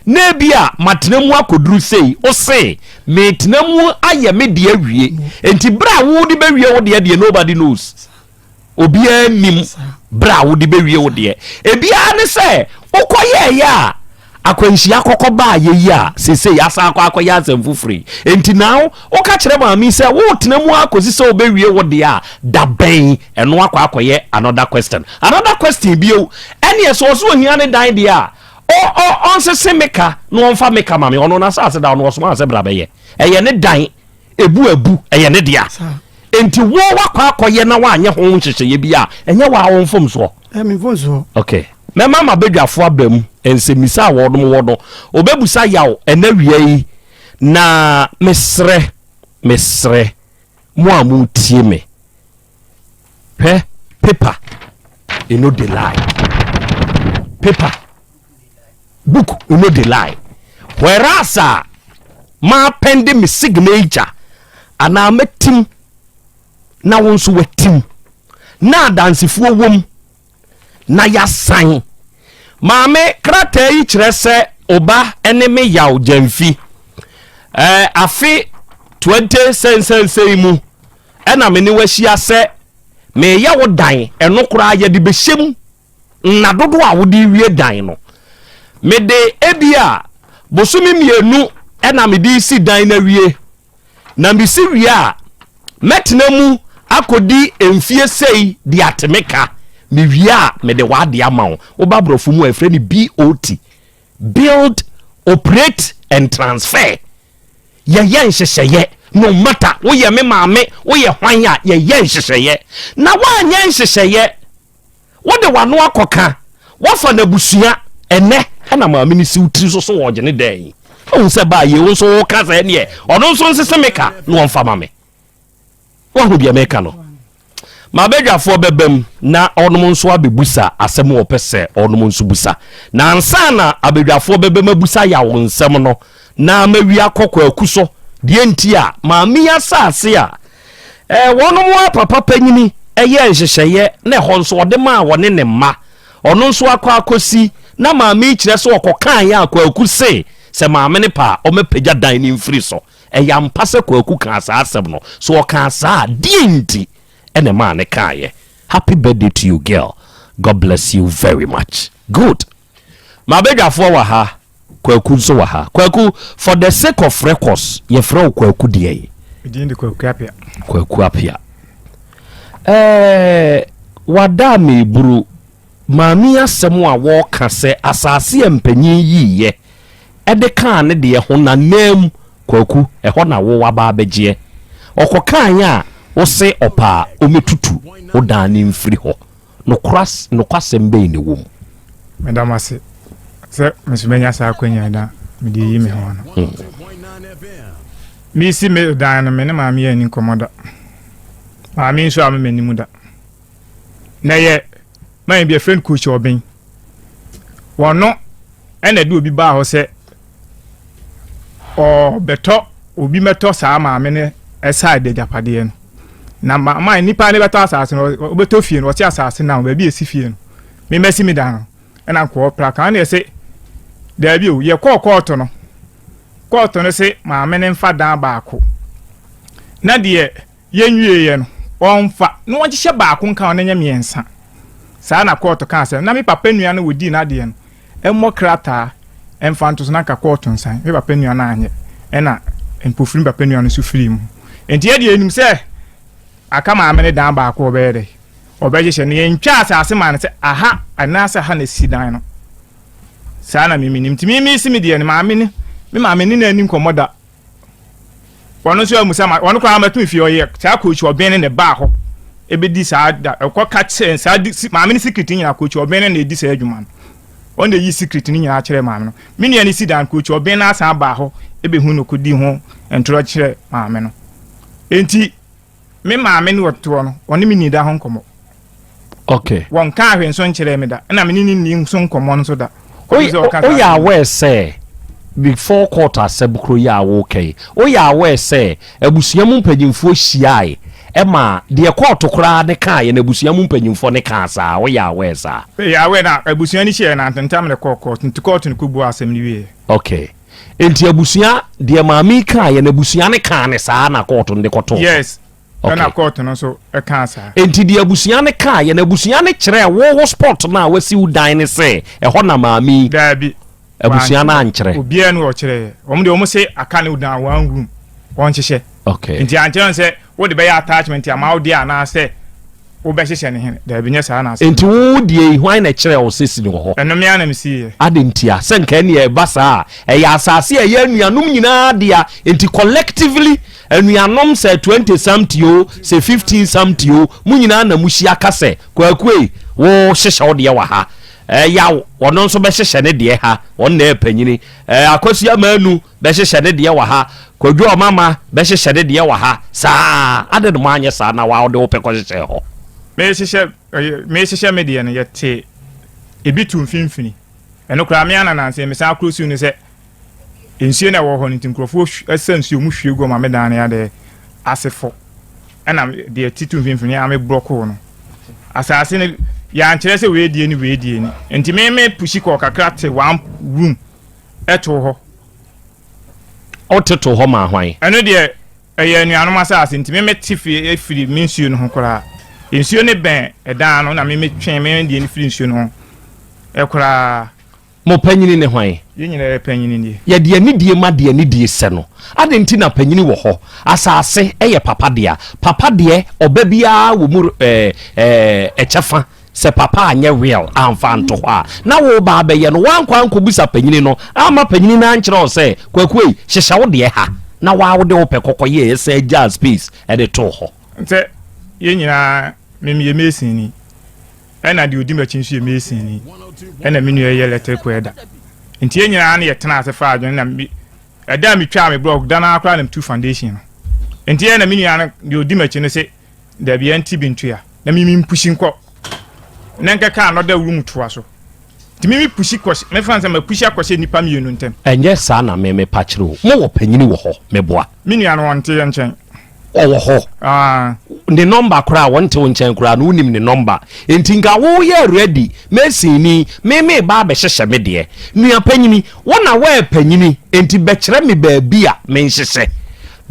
na ebia matena mu akɔduru sei. Wose, meretena mu ayɛ me deɛ awie. Enti berɛ a wode bɛwie wo deɛ deɛ nobody knows. Obiara nnim berɛ a wode bɛwie wo deɛ. Ebiara ne sɛ wokɔyɛeɛ a akwanhyia kɔkɔ baayɛ yi a seesei asan akɔ akɔyɛ asɛm foforɔ yi. Enti now woka kyerɛ maame yi sɛ woretena mu ara kɔsi sɛ wobɛwie wo deɛ a, da bɛn? Ɛno akɔ akɔyɛ another question. Another question bio, ɛneɛ sɛ ɔse ohia ne dan deɛ a, ɔ ɔ ɔnsese me ka na ɔmfa me ka ma me. Ɔno n'asase da ɔno ɔsomaa sɛ bra bɛyɛ. Ɛyɛ ne dan. Ebu abu, ɛyɛ ne dea. Enti wo wakɔ akɔyɛ na woanyɛ ho nhyehyɛeɛ bi a, ɛnyɛ wo ara wo mfomsoɔ. Ɛyɛ me mfomsoɔ. Ok. Mɛma m'abadwafoɔ aba mu, nsɛmmisa a wɔnom wɔ no, wɔbɛbusa yaw ɛnɛ awia yi, na mesrɛ, mesrɛ mo a moretie me, hwɛ paper e no dey lie paper book e no dey lie whereas a maapɛnde me signature anaa matim na wo nso watim na adansefoɔ wom na yɛasan maame krataa yi kyerɛ sɛ oba ne me yaw gyamfi eh, afe 20 sɛnsɛnsɛn mu ɛna me ne wo ahyia sɛ mereyɛ wo dan, ɛno koraa yɛde bɛhyɛ mu nna dodoɔ a wode rewie dan no. Mede ebia bosome mmienu ɛna mede resi dan no awie, na mesi wie a mɛtena mu akɔdi mfie sei de ate me ka. Mewie a mede w'adeɛ ama wo. Woba aborɔfo mu a ɛfrɛ no BOT, build, operate and transfer. Yɛyɛ nhyehyɛeɛ no matter woyɛ me maame woyɛ hwan a yɛyɛ nhyehyɛeɛ na woanyɛ nhyehyɛeɛ wode w'ano akɔka woafa n'abusua ɛnɛ ɛna maame no si wo tiri so so wɔgye ne dɛn wohu sɛ baa yei wo nso woka sɛ ɛneɛ ɔno nso nsese me ka na ɔmfa ma me. Woahu deɛ meka no? M'abadwafoɔ bɛba mu na ɔnom nso abɛbusa asɛm a ɔpɛ sɛ ɔnom nso busa. Na ansa na abadwafoɔ bɛba mu abusa yaw nsɛm no, na mawi akɔ kwaku so. Deɛ nti a maame yi asase a eh, wɔnom a papa panyini ɛyɛɛ nhyehyɛeɛ na ɛhɔ nso ɔde maa wɔne ne mma, ɔno nso akɔ akɔsi, na maame yi kyerɛ sɛ ɔkɔkaeɛ a kwaku se. Sɛ maame no pɛ a, ɔmmɛpagya dan no mfiri so. Ɛyɛ ampa sɛ Kwaku kaa saa asɛm no? Sɛ ɔkaa saa a, deɛn nti na ɛmaa no kaeɛ? Happy birthday to you girl. God bless you very much. Good. M'abadwafoɔ wɔ ha, Kwaku nso wɔ ha. Kwaku, for the sake of records, yɛfrɛ wo Kwaku deɛn? Me din de Kwaku Apia. Kwaku Apia. Ɛɛ, wada a meburu maame yi asɛm a wɔka sɛ asase a mpanyin yiiɛ de kaa ne deɛ ho na nam Kwaku, ɛhɔ na wo waba abɛgyeɛ. Ɔkɔkaeɛ a wose ɔpɛ a ɔmɛtutu wo dan no mfiri hɔ. Nokora nokwasɛm bɛn na ɛwɔ mu? Meda mo ase sɛ me nso manya saa akwanya yi na mede ayi me ho ano. Meresi me dan no, me ne maame anni nkɔmmɔ da. Maame nso amma m'anim da. Na ɛyɛ man bi yɛfrɛ no Coach Ɔben. Wɔno ɛna ɛde obi baa hɔ sɛ ɔbɛtɔ obi mɛtɔ saa maame no side agyapadeɛ no. Na ma nipa no bɛtɔ asase no, ɔbɛtɔ fie no, ɔte asase no baabi esi fie no, memɛsi me dan no, ɛna nkɔɔ praka ɛna ɛsɛ daabi o, yɛkɔɔ kɔɔto no, kɔɔto no se maame no mfa dan baako, na deɛ yɛnwieeɛ no ɔmfa, na wɔnhyehyɛ baako nka ho na ɛnyɛ mmiɛnsa. Saa na kɔɔto kaa sɛ, na me papa nua no wɔdii n'adeɛ no, mmɔ krataa mfa nto so na anka kɔɔto nsan. Me papa nua no anyɛ, ɛna mpofirim papa nua no nso firii mu. Enti yɛ deɛ yɛnim sɛ aka maame no dan baako a ɔbɛyɛ dɛ, ɔbɛhyehyɛ no. Yɛntwaa asase maa no sɛ aha anaasɛ aha na si dan no. Saa na me menim. Nti me mesi me deɛ no, maame no, me maame ne no anni nkɔmmɔ da. Ɔno nso amu sɛ ma ɔno koraa mɛto fie ɔyɛ saa coach ɔbɛn ne na ɛbaa hɔ ebedi saa da ɛkɔ ka kyerɛ saa di si maame ne secret nyinaa coach ɔbɛn ne na edi saa adwuma no ɔno na eyi secret ne nyinaa kyerɛ maame no me nua ne si dan coach ɔbɛn na asan baa hɔ ebehu no kodi ho ntorɔ kyerɛ maame no enti Me maame ne ɔtoɔ no, ɔne me nnii da ho nkɔmmɔ. Okay. Wɔnkaa hwee nso nkyerɛɛ me da, ɛna me ne no nnii nso nkɔmmɔ nso da. Kɔpem sɛ ɔka saa Woyɛ asɛm no. aware sɛ before court asɛm koro yi a woreka yi, woyɛ aware sɛ abusua mu mpanyimfoɔ hyiae ma deɛ kɔɔto koraa ne kaeɛ no abusua mu mpanyimfoɔ ne kaa saa, woyɛ aware saa? Meyɛ aware na abusua no hyiaeɛ na ntentam na ɛkɔɔ court, nti court no kɔbuaa asɛm no wieeɛ. Okay. Enti abusua, deɛ maame yi kaeɛ no, abusua no kaa no saa na kɔɔto no de kɔtoo so? Yes, Okay. ɛna kɔɔto no nso kaa saa. Enti deɛ abusua no kaeɛ no, abusua no kyerɛɛ wo wo spot no a wasi wo dan no sɛ ɛhɔ na maame yi, Daabi, abusua no wankyerɛ. ankyerɛ? Obiara ni ɔkyerɛeɛ. Wɔn deɛ wɔn se aka ne dan one room, wɔnhyehyɛ. Okay. Nti ankyerɛ no sɛ wode bɛyɛ attachment ama wo deɛ anaasɛ wobɛhyehyɛ no hene? Daabi, nyɛ saa na asɛm Enti no wo teɛ. deɛ yi, hwan na ɛkyerɛɛ wo sɛ si no wɔ hɔ? Ɛno me ara na mesiiɛ. Adɛn ntia? Sɛ nka ɛnneɛ ɛba saa a, ɛyɛ asase a ɛyɛ anuanom nyinaa dea, enti collectively, anuanom sɛ 20 something o, sɛ 15 something o, mo nyinaa na mohyia ka sɛ, Kwaku ei, wo hyehyɛ wo deɛ wɔ ha, eh, Yaw, ɔno nso bɛhyehyɛ ne deɛ ha, ɔno na ɛyɛ panyini, eh, Akosua Manu, bɛhyehyɛ ne deɛ wɔ ha, Kwadwo Ɔmama bɛhyehyɛ ne deɛ wɔ ha, saa ara, adɛn na moanyɛ saa na wode wo pɛ kɔhyehyɛɛ hɔ? Merehyehyɛ, merehyehyɛ me deɛ no, yɛtee ebi too mfimfini. Ɛno koraa, me ara na nansa yi mesan akoro suu no sɛ nsuo na ɛwɔ hɔ no nti nkurɔfoɔ sa nsuo, wɔhwie gu hɔ ma me dan no yɛ adɛ ase fɔ. Ɛna deɛ ɛte too mfimfini a mebrɔkoo no. Asase no, yɛankyerɛ sɛ wei deɛ ni, wei deɛ ni. Nti me me pushi kɔɔ kakra te one room too hɔ. Wote too hɔ maa hwan? Ɛno deɛ, ɛyɛ anuanom asase nti me mete fie firi me nsuo no ho koraa. Nsuo no bɛn ɛdan no na me metwe me deɛ no firi nsuo no ho koraa. Mo panyini ne hwan? Yɛn nyinaa yɛ panyini nie. Yɛde anidie ma deɛ anidie sɛ no. Adɛn nti na panyini wɔ hɔ? Asase yɛ papa dea. Papa deɛ, ɔba biara wɔ mu kyɛfa. Sɛ papa anyɛ will amfa anto hɔ a, na wo ba abɛyɛ no, woankɔ ankɔbisa panyini no amma panyini no ankyerɛ wo sɛ, Kwaku ei, hyehyɛ wo deɛ ha, na woa wode wo pɛ kɔkɔyɛɛ san gyaa space de too hɔ. Sɛ yɛn nyinaa, me meyɛ masonni, ɛna deɛ ɔdi m'akyi nso yɛ masonni, ɛna me nua yɛ electric welder. Nti yɛn nyinaa na yɛtenaa ase faa adwene na me, ɛda a metwaa me blɔk da no ara koraa na metuu foundation no. Nti ɛna me nua no, deɛ ɔdi m'akyi no se, Dabi ɛnte bi ntua na mimi mpusi nkɔ na nkɛka another room toa so nti mimi pusi kɔ mefa nsɛ ma pusi akɔhyɛ nnipa mmienu ntɛm. Ɛnyɛ saa na me mepa kyerɛ o, mo wɔ panyini wɔ hɔ, meboa. Me nua no ɔnte yɛn nkyɛn. Ɔwɔ hɔ. Ah. Ne nɔmba koraa wɔnte wo nkyɛn koraa no wonim ne nɔmba. Enti nka woyɛ ready mason ni me me ba abɛhyehyɛ me deɛ. Nua panyini wo na woɛ panyini enti bɛkyerɛ me baabi a menhyehyɛ.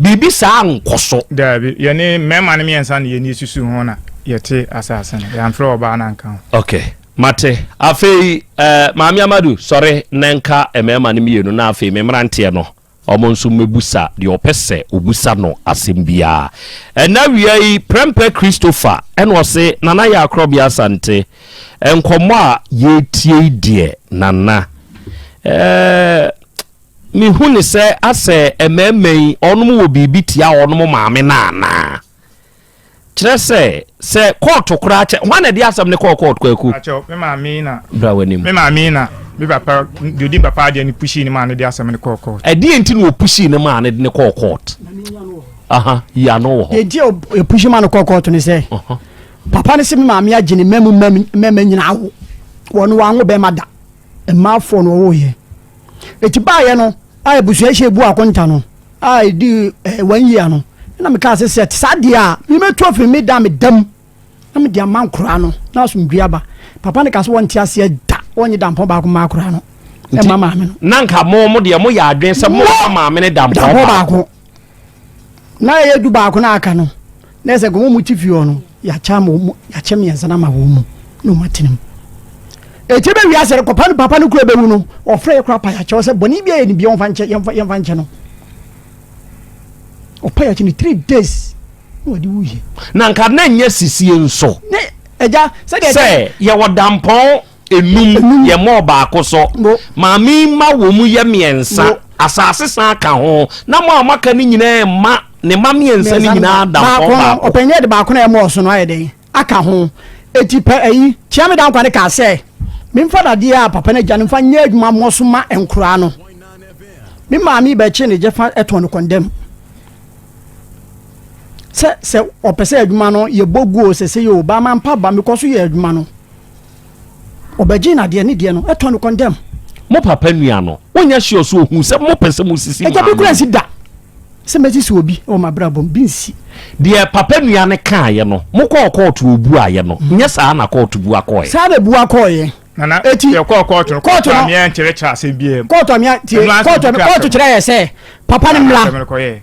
Biribi saa nkɔ so. Daabi, yɛne mmarima no mmiɛnsa na yɛni susu ho na yɛte asase no. Yɛamfrɛ ɔbaa no anka ho. Okay, mate. Afei eh, Maame Amadu, sɔre na nka mmarima no mmienu na afei me mmeranteɛ no, wɔn nso mmɛbusa deɛ ɔpɛ sɛ ɔbusa no asɛm biara. Ɛnnɛ awia yi, Prɛmpɛ Christopher ɛna ɔse, Nana Yaa Korɔbea Asante, nkɔmmɔ a yɛretie yi deɛ, Nana, eh, Mehu no sɛ asɛ mmarima yi wɔnom wɔ biribi tia wɔnom maame no anaa? Kyerɛ sɛ, sɛ kɔɔto koraa kyɛ, hwan na ɛde asɛm no kɔɔ kɔɔto Kwaku? Pakyɛw, me maame yi na. Bra w'anim. Me maame yi na me papa, deɛ ɔdi me papa adeɛ no pushii ne maa no de asɛm no kɔɔ kɔɔto. Ɛdeɛn nti na ɔpushii ne maa no de no kɔɔ kɔɔto? Aha, yi ano wɔ hɔ. Deɛ nti a ɔpushi ma no kɔɔ kɔɔto ne sɛ, papa no se me maame agye ne mma mu mmarima nyinaa awo. Wɔn wanwo bɛrima da. Mmaa four na ɔwoeɛ. Eti baayɛ no a abusua hyɛ bu akonta no a edi eh, one year no na mekaa sɛ sɛ saa deɛ a memɛtu afiri me da meda mu na mede ama nkoraa no na asomdwe aba. Papa no ka sɛ wɔnte aseɛ da wɔnye dampɔn baako mma akoraa no ɛma maame no. Na nka mo mo deɛ moyɛ adwene sɛ mo ma maame no dampɔn baako. Na ɛyɛ du baako na aka no na ɛsɛ nka wɔn mu ti fie hɔ no yɛakyɛ ama wɔn yɛakyɛ mmiɛnsa no ama wɔn mu na wɔn atena mu. Eti bɛ wiase no kɔpa no papa no kura bɛwu no ɔfrɛ yɛ kora pa yɛakyɛw sɛ bɔne bi a yɛ ne bia wɔmfa nkyɛ yɛmfa yɛmfa nkyɛ no. Ɔpa yɛakyɛ no 3 days na wɔde wuyɛ. Na nka na nyɛ sisie nso. Ne ɛgya sɛdeɛ sɛ yɛwɔ dampɔn enum yɛ mɔɔ baako so maame yi mma wɔ mu yɛ mmiɛnsa asase san ka ho na mo a moaka no nyinaa mma ne mma mmiɛnsa no nyinaa dampɔn baako. Ɔpanyin de baako na ɛmɔɔ so no ayɛ dɛn aka ho eti pɛ ayi kyia me dankwa ne kaa sɛ memfa dadeɛ a papa no agya no mfa nyɛ adwuma mmɔ so ma nkoraa no. Me maame bɛkye ne gyɛfa ɛtɔn no kɔndɛm sɛ sɛ ɔpɛ sɛ adwuma no yɛbɔ guo sɛ sɛ yɛ o ba mampa ba mekɔ so yɛ adwuma no. Ɔbɛgyee n'adeɛ, ne deɛ no, ɛtɔ no kɔndɛm. Mo papa nua no, wonyɛ sure sɛ ohuu sɛ mopɛ sɛ mosisi Agya, bi maame koraa no? nsi da sɛ mɛsisi obi wɔ m'abrabɔ mu, bi nsi. Deɛ papa nua no kaeɛ no, mokɔɔ kɔɔto ɔbuaeɛ no, nyɛ saa na kɔɔto bua kɔeɛ? Saa na ɛbua kɔeɛ. Nana, Eti, yɛkɔɔ kɔɔto no, kɔɔto kɔɔto no, amea nkyerɛkyerɛ asɛm biara mu. kɔɔto amea, tie, Ɛno ara sɛ kɔɔto, obi kura kɔɔto asɛm. kyerɛ yɛ sɛ, papa no Saa na mmra, asɛm no kɔyɛɛ.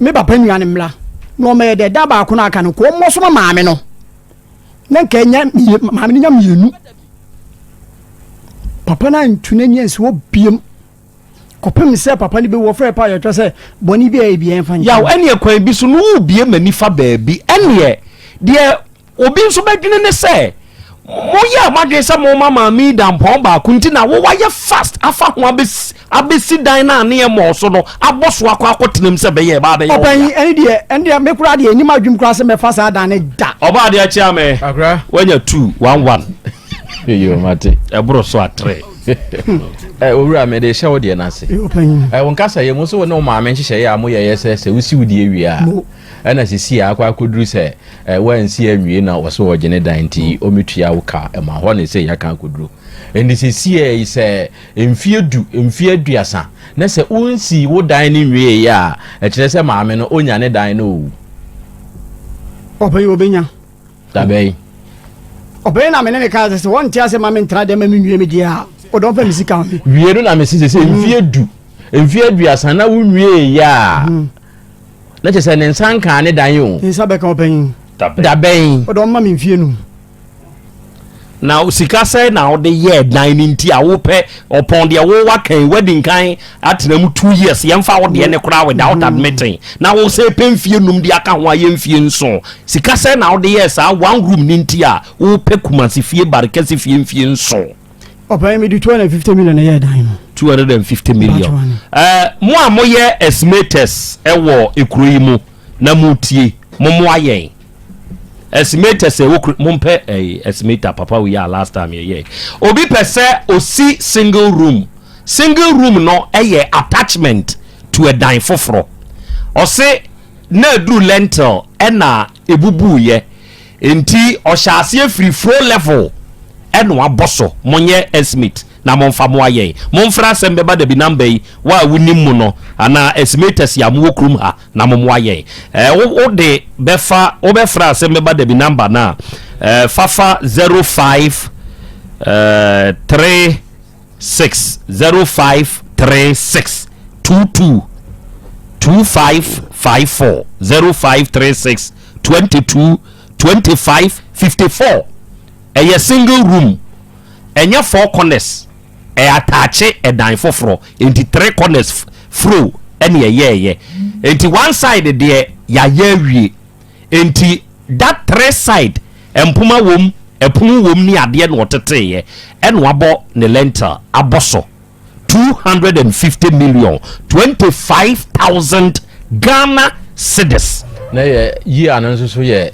me papa nua no mmra, na ɔmmɛyɛ dɛ, da baako no aka no, nka ɔmmɔ so ma maame no. Na nka ɛnya maame no nya mmienu. Papa no antu n'ani ansi hɔ biem kɔpem sɛ papa no bɛwu. Ɔfrɛ pa yɛtwa sɛ bɔne bi a ɛyɛ biara mfa nkyɛ. Yaw, ɛneɛ kwan bi so no worebie m'ani fa baabi. Ɛneɛ deɛ obi nso bɛdwene ne sɛ moyɛɛ moadwene sɛ moma maame yi dampɔn baako nti na wo wayɛ fast afa ho abɛsi dan no a ne ɛmmɔɔ so no abɔ so akɔ akɔtena mu sɛ bɛyɛ ɛbaa bɛyɛ wo Ɔpanyin, dea. ɛne deɛ, ɛne deɛ, me koraa deɛ, ɛnim adwene koraa sɛ mɛfa saa dan no da. Ɔbaa adeɛ kyea me. Akora. Wanya 2, 1, 1. Yo, mate. Ɛboro so a 3. Eh, owura, mede hyɛ wo deɛ no ase. Yo, ɔpanyin. Eh, wo nkasa yɛ mu so wo ne wo maame nhyehyɛeɛ a moyɛyɛ sɛ sɛ wosi wo deɛ wie a, Mo. ɛna sisi a akɔ akɔduru sɛ eh, woansi anwie na wɔ so wɔgye ne dan nti ɔmɛtua wo ka ma hɔ ne sɛ yɛaka akɔduru. Ɛnti sisi yi sɛ mfie 10, mfie 30 na sɛ wonsii wo dan no nwieeɛ a, ɛkyerɛ sɛ maame no ɔnya ne dan no o. Ɔpanyin, ɔbɛnya. Dabɛn. Ɔpanyin na me ne ne kaa sɛ sɛ wɔnte ase ma mentena dɛm ma menwie me deɛ a, ɔdɔ mfa me sika ma me. Wie no na mese sɛ sɛ mfie 10, mfie 30 na wonwieeɛ a, na kyerɛ sɛ ne nsa nkaa ne dan o. Ne nsa bɛka ɔpanyin. Dabɛn. Ɔdɔ mma me mfie 5. Na sika sɛn na wode yɛɛ dan no nti a wopɛ ɔpɔn deɛ wo wakan wadi nkan atena mu 2 years yɛmfa wo deɛ ne koraa without admitting na wo sɛ pɛ mfie 5 de aka ho ayɛ mfie 7. Sika sɛn na wode yɛɛ saa one room no nti a wopɛ Kumasi fie Barikɛse fie mfie 7? Ɔpanyin, mede 250 million na ɛyɛɛ dan no. 250 million. Mpakyɛw. Mo a moyɛ estimators ɛwɔ ekuro yi mu na motie, mommoa yɛn. Estimators ɛwɔ kuro, mompɛ ɛyi estimator papa wei a last time yɛyɛ. Obi pɛ sɛ osi single room. Single room no ɛyɛ attachment to ɛdan foforɔ. Ɔse na aduru lentil ɛna ebubuiɛ. Nti ɔhyɛ aseɛ firi floor level ɛna wabɔ so. Monyɛ estimate. na momfa moa yɛn. Momfrɛ asɛm bɛba dabi number yi, wo a wonim mu no anaa estimators a mowɔ kurom ha na mommoa yɛn. Eh, wo, wode bɛfa, wobɛfrɛ asɛm bɛba dabi number no a, eh, fafa 05 eh, 3 6 05 3 6 2 2 2 5 5 4 05 3 6 22 25 54. Ɛyɛ single room, ɛnyɛ four corners, ɛyɛ ataakye ɛdan foforɔ, nti three corners fro ɛne ɛyɛɛyɛ, nti one side deɛ yɛayɛ awie, nti that three side mpoma wom, ɛpono wom ne adeɛ na ɔteteeɛ ɛna wabɔ ne lintel abɔ so. 250 million, 25,000 Ghana cedis. Na yɛ year no nso so yɛ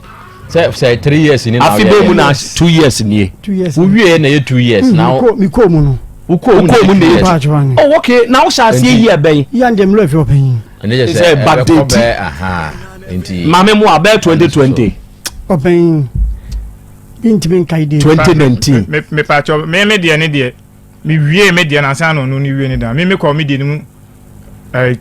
sɛ 3 years ni na afi bɛɛ mu na 2 years nie. 2 years. Wowie na yɛ 2 years na mi kɔ mu no. Wokɔ mu. Wokɔ mu na yɛ 2 years. Paatwa ne. Oh, okay, na wohyɛ aseɛ yi ɛbɛn? Yíyá ndé mi lọ fi ɔpɛyin. Ɛne yɛ Sɛ sɛ ɛbɛkɔ backdate. bɛɛ aha nti. Maame mu a bɛyɛ 2020. Ɔpɛyin bi ntumi nka yi de. 2019. Me me pakyɛ, me deɛ ne deɛ me wie me deɛ nansa na ɔno ne wie ne dan. Me kɔ me deɛ no mu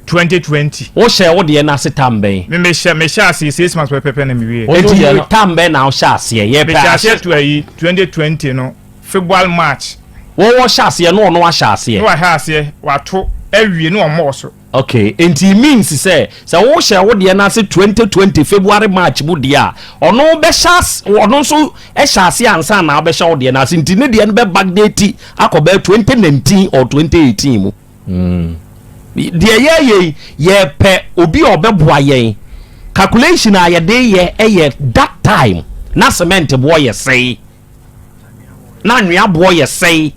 2020. Wohyɛ wo deɛ no ase tam bɛn? Me hyɛ ase 6 months pɛpɛpɛ na me wie. Wo nso deɛ Enti no- tam bɛn na wohyɛ aseɛ yɛpɛ? Me hyɛ aseɛ ahyɛ to ayi 2020 no February, March. Wɔwɔ hyɛ aseɛ na ɔno ahyɛ ne aseɛ. wahyɛ aseɛ wato awie ne ɔmmɔɔ so. Okay, nti it means sɛ wohyɛ wo deɛ no ase 2020 February, March mu deɛ a, ɔno bɛhyɛ ase, ɔno nso hyɛ ase ansa na wobɛhyɛ wo deɛ no ase, nti ne deɛ no bɛ backdate akɔ bɛyɛ 2019 or 2018 mu. Deɛ yɛyɛ yi, yɛpɛ obi a ɔbɛboa yɛn. Calculation a yɛde yɛ ɛyɛ that time na cement boɔ yɛ sɛe, na anwea boɔ yɛ sɛe.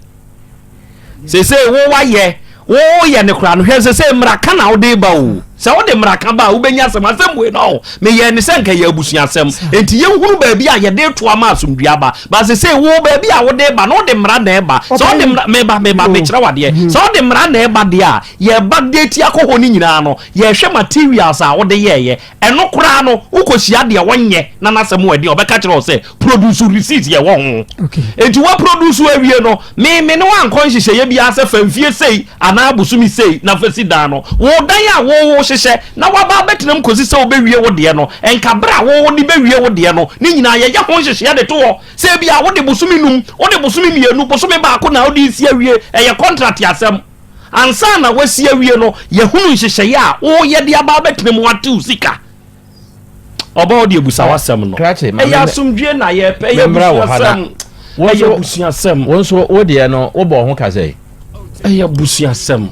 Sese wo wayɛ woyɛ ne kora no, hwɛ, sese mmaraka na wode ba o. Sɛ wode mmaraka ba a, wobɛnya asɛm. Asɛm wei no, meyɛ ne sɛ nka yɛ abusuasɛm, enti yɛhunu baabi a yɛde to ama asomdua ba ba. Sese wo baabi a wode ba no, wode mmara na ɛba. Sɛ wode mmara meba meba mekyerɛ wadeɛ, sɛ wode mmara na ɛba deɛ a, yɛba date akɔ hɔ no nyinaa no, yɛhwɛ materials a wode yɛɛyɛ. Ɛno koraa no, wokɔhyia deɛ wɔnyɛ na n'asɛm wɔ ɛdeɛ ɔbɛka kyerɛ wo sɛ produce receipt yɛ wɔ ho. Enti wa produce awie no, me ne wankɔ nhyehyɛeɛ biara sɛ fa mfie sei anaa bosome sei na fa si dan no. Wo dan a wowo hyehyɛ na waba abɛtena mu kɔsi sɛ wobɛwie wo deɛ no, ɛnka berɛ a wowo de bɛwie wo deɛ no ne nyinaa yɛyɛ ho nhyehyɛeɛ de to hɔ sɛ ebia wode bosome 5, wode bosome 2, bosome 1 na wode si awie. Ɛyɛ contract asɛm. Ansa na wasi awie no, yɛhunu nhyehyɛeɛ a woyɛ de aba abɛtena mu atew sika. Ɔba wo de abusa w'asɛm no. Krakye, ma ɛyɛ asomdwie na yɛpɛ, ɛyɛ memmra wɔ ha na abusuasɛm. wo Ɛyɛ nso- abusuasɛm. Wo nso wo deɛ no wobɔ ho ka sɛ Ɛyɛ abusuasɛm.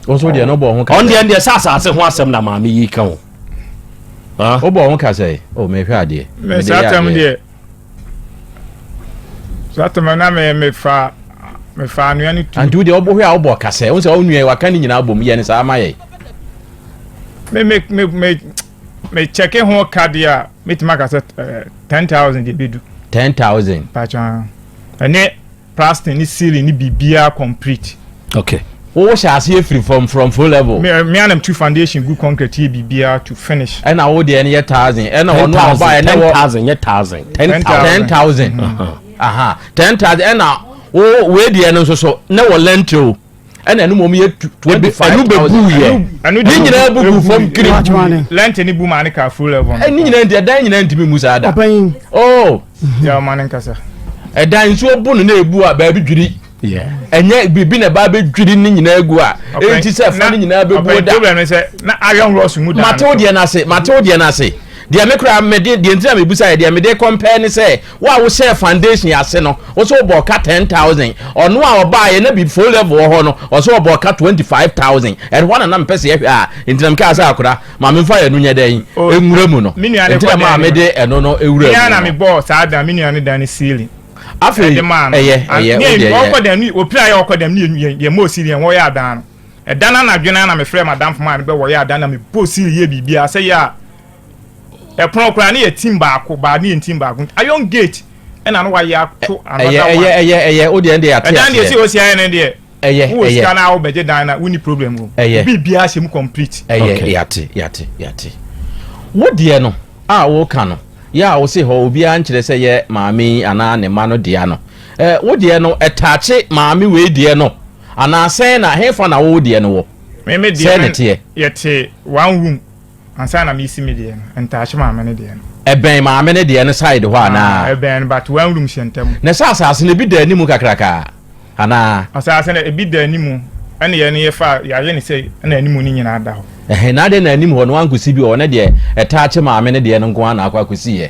Wo nso wo deɛ no wobɔ ho ka Ɔn sɛ deɛ sɛ asase ho asɛm na maame yi ka o. Ah. Wobɔ ho ka sɛ o mehwɛ adeɛ. Me Mede saa yɛ tam adeɛ. Deɛ saa tam na me mefa anwea no tu. Anti wo deɛ wobɔ hwɛ a wobɔ ka sɛ wo sɛ wo nua waka ne nyinaa bom yɛ ne saa ma yɛ. Me check ho ka deɛ a, metumi aka sɛ 10,000 deɛ bɛdu. 10,000. Patwa ɛne plastering ne ceiling ne biribiara complete. Wo hyɛ aseɛ firi from full level. Me anam tu foundation gu concrete yɛ biribiara to finish. Ɛna wo deɛ no yɛ thousand, ɛna ɔno a ɔba ɛnɛ wɔ 10,000 nyɛ thousand, 10,000. 10,000, aha, 10,000. Ɛna wo wei deɛ no nso so ne wɔ lintel, ɛna ɛno mom yɛ 25 Ɛnu bɛbu yɛ. Ɛno Ne nyinaa bugu fam kiri. Lintel ne bu maa ne ka full level no. Ɛne nyinaa nti ɛdan nyinaa ntumi mu saa da. Ɔpɛyin. Oh. Yɛ ɔma ne nkasa. Ɛdan nsuo bu no na ebu a baabi dwiri. Ɛnyɛ biribi na ɛba bɛdwiri ne nyinaa gu a enti sɛ ɛfa ne nyinaa bɛbuo da. Problem ne sɛ na iron rods mu dan. Matew deɛ n'ase, matew deɛ n'ase deɛ me kora mede deɛ ntina mebusa yɛ deɛ mede compare ne sɛ wo a wohyɛ foundation ase no, wo sɛ wobɔ ka 10,000, ɔno a ɔbaayɛ na bi full level wɔ hɔ no, ɔsɛ ɔbɔ ka 25,000. Ɛno hɔ na na mepɛ sɛ yɛhwɛ a, nti na mekaa sɛ akora ma memfa yɛ no nyɛ dɛn ɛnwura mu no. Me nua ne nti na kɔ maa dan no. mede ɛno no ɛwura Me mu na no. me bɔɔ saa dan me nua ne dan ne ceiling. Afei ɛde maa no. ɛyɛ Ne wo deɛ ɔkɔ yɛ dan no, opira yɛ ɔkɔ dan no, yɛ mɔ ceiling wɔyɛ adan no. Ɛdan no anadwo no na mefrɛ madamfo maa no bɛ wɔyɛ adan na mebɔ ceiling yɛ biribiara sɛ yɛ a ɛpono koraa ne yɛ team baako baa ne yɛ team baako iron gate ɛna no wayɛ ato another ɛyɛ one. Ɛyɛ wo deɛ deɛ ate Ɛdan deɛ aseɛ. sɛ osi ayɛ no deɛ, ɛyɛ wowɔ ɛyɛ sika na wobɛgye dan na wonni problem o. Ɛyɛ. Biribiara hyɛ mu complete. Ɛyɛ. Okay. Yate wo deɛ no a woka no yɛ a wose hɔ obiara nkyerɛ sɛ yɛ maame yi anaa ne ma no dea no. Eh, wo deɛ no ɛtaakye maame wei deɛ no anaa sɛn na hefa na wo deɛ no wɔ? Me me deɛ Sɛn na ɛteɛ? Yɛte one room ansa na mesi me deɛ no, ɛntaakye maame no deɛ no. Ɛbɛn maame no deɛ no side hɔ anaa? Ah, ɛbɛn no but one room hyɛ ntam. Na sɛ asase no ebi da anim kakraka anaa? Asase no ebi da anim ɛna yɛn yɛfa yɛayɛ ne sɛ ɛna anim no nyinaa da hɔ. Ɛhɛn, na adɛn na anim hɔ no wankɔsi bi wɔ hɔ na deɛ ɛtaakye maame no deɛ no nko ara na akɔ akɔsi yɛ?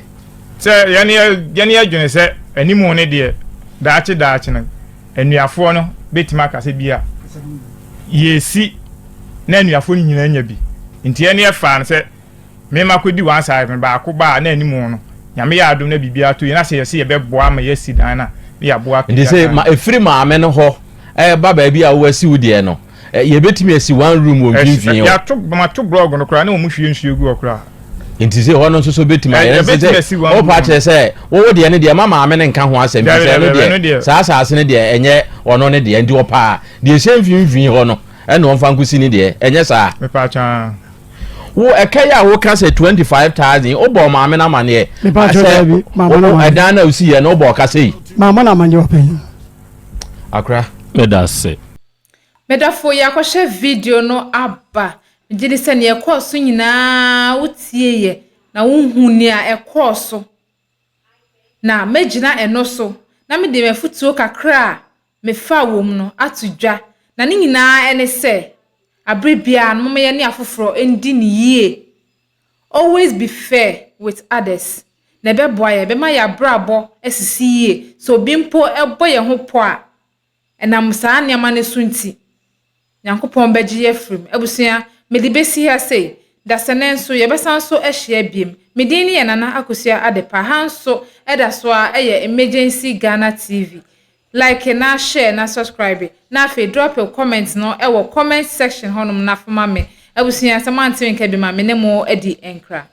Sɛ yɛn yɛ yɛn yɛdwene sɛ anim no deɛ daakye daakye no anuafoɔ no bɛtumi aka sɛ bi a yɛsi na anuafoɔ no nyinaa nya bi nti yɛn yɛfaa no sɛ mema kɔdi one side no baako baa na anim no Nyame yɛ adom na biribiara tɔ yie na sɛ yɛsɛ yɛbɛboa ama yɛasi dan no a na yɛaboa Nti apagya sɛ dan ma no. ɛfiri maame no hɔ ɛreba baabi a woasi wo deɛ no, yɛbɛtumi asi one room wɔ mfimfini hɔ. Yɛato mato blɔg no koraa na wɔn hwie nsuo gu hɔ koraa. Nti sɛ hɔ no nso so bɛtumi ayɛ no sɛ wopa kyerɛ sɛ wowo deɛ no deɛ ma maame no nka ho asɛm fi sɛ ɛno deɛ saa asase no deɛ ɛnyɛ ɔno ne deɛ nti ɔpaa deɛ ɛhyɛ mfimfini hɔ no ɛna ɔmfa nkosi ne deɛ ɛnyɛ saa. Wo ɛka yi a woka sɛ 25,000 wobɔ maame no amaneɛ sɛ ɛdan no a wosi yɛ no wobɔ ɔka sɛ yi. Maame no amaneɛ ɔpɛn. Akora. Meda ase. Medɔfo yɛakɔhwɛ video no aba. Megye di sɛ nea ɛkɔɔ so nyinaa wotieeɛ na wohu nea ɛkɔɔ so. Na mɛgyina ɛno so na mede m'afotuo kakra a mefaa wɔ mu no ato dwa. Na ne nyinaa ne sɛ, aberɛ biara no momma yɛne afoforɔ ndi no yie. Always be fair with others. Na ɛbɛboa yɛn, ɛbɛma yɛn abrabɔ asisi yie. Sɛ obi mpo bɔ yɛn ho pɔ a, ɛnam saa nneɛma no so nti, Nyankopɔn bɛgye yɛn afiri mu. Abusua, mede bɛsi ha sei. Dasɛnɛ nso, yɛbɛsan so ahyia biom. Me din ne yɛ Nana Akosua Adepa. Ha nso, ɛda so ara yɛ Emergency Ghana TV. Like na share na subscribe, na afei drop wo comment no wɔ comment section hɔnom na fa ma me. Abusua, sɛ moante me nka bi ma me ne mo adi nkra.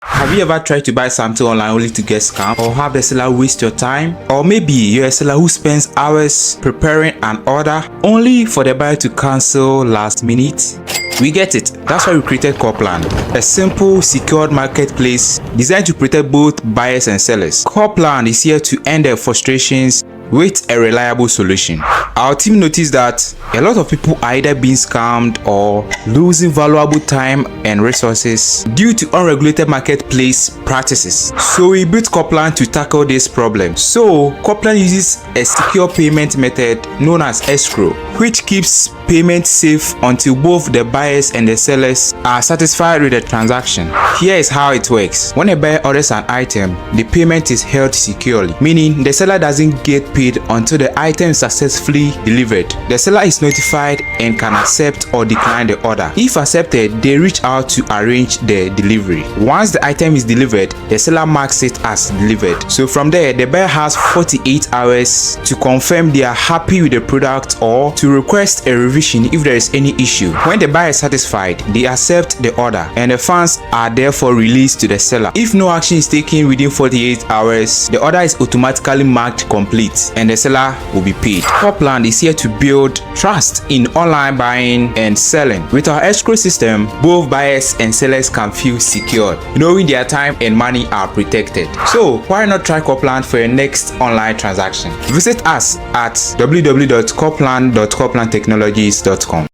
Have you ever tried to buy something online only to get scammed or have the seller waste your time? Or maybe you're a seller who spends hours preparing an order only for the buyer to cancel last minute? We get it. That's why we created Corplan, a simple, secured marketplace designed to protect both buyers and sellers. Corplan is here to end their frustrations with a reliable solution. Our team noticed that a lot of people are either being scammed or losing valuable time and resources due to unregulated marketplace practices. So we built Corplan to tackle this problem. So Corplan uses a secure payment method known as escrow, which keeps payment safe until both the buyers and the sellers are satisfied with the transaction. Here is how it works. When a buyer orders an item, the payment is held securely, meaning the seller doesn't get paid until the item is successfully delivered. The seller is notified and can accept or decline the order. If accepted, they reach out to arrange the delivery. Once the item is delivered, the seller marks it as delivered. So from there, the buyer has 48 hours to confirm they are happy with the product or to request a revision if there is any issue. When the buyer is satisfied, they accept the order and the funds are therefore released to the seller. If no action is taken within 48 hours, the order is automatically marked complete and the seller will be paid. Corplan is here to build trust in online buying and selling. With our escrow system, both buyers and sellers can feel secure, knowing their time and money are protected. So why not try Corplan for your next online transaction? Visit us at www.corplan.corplantechnologies.com.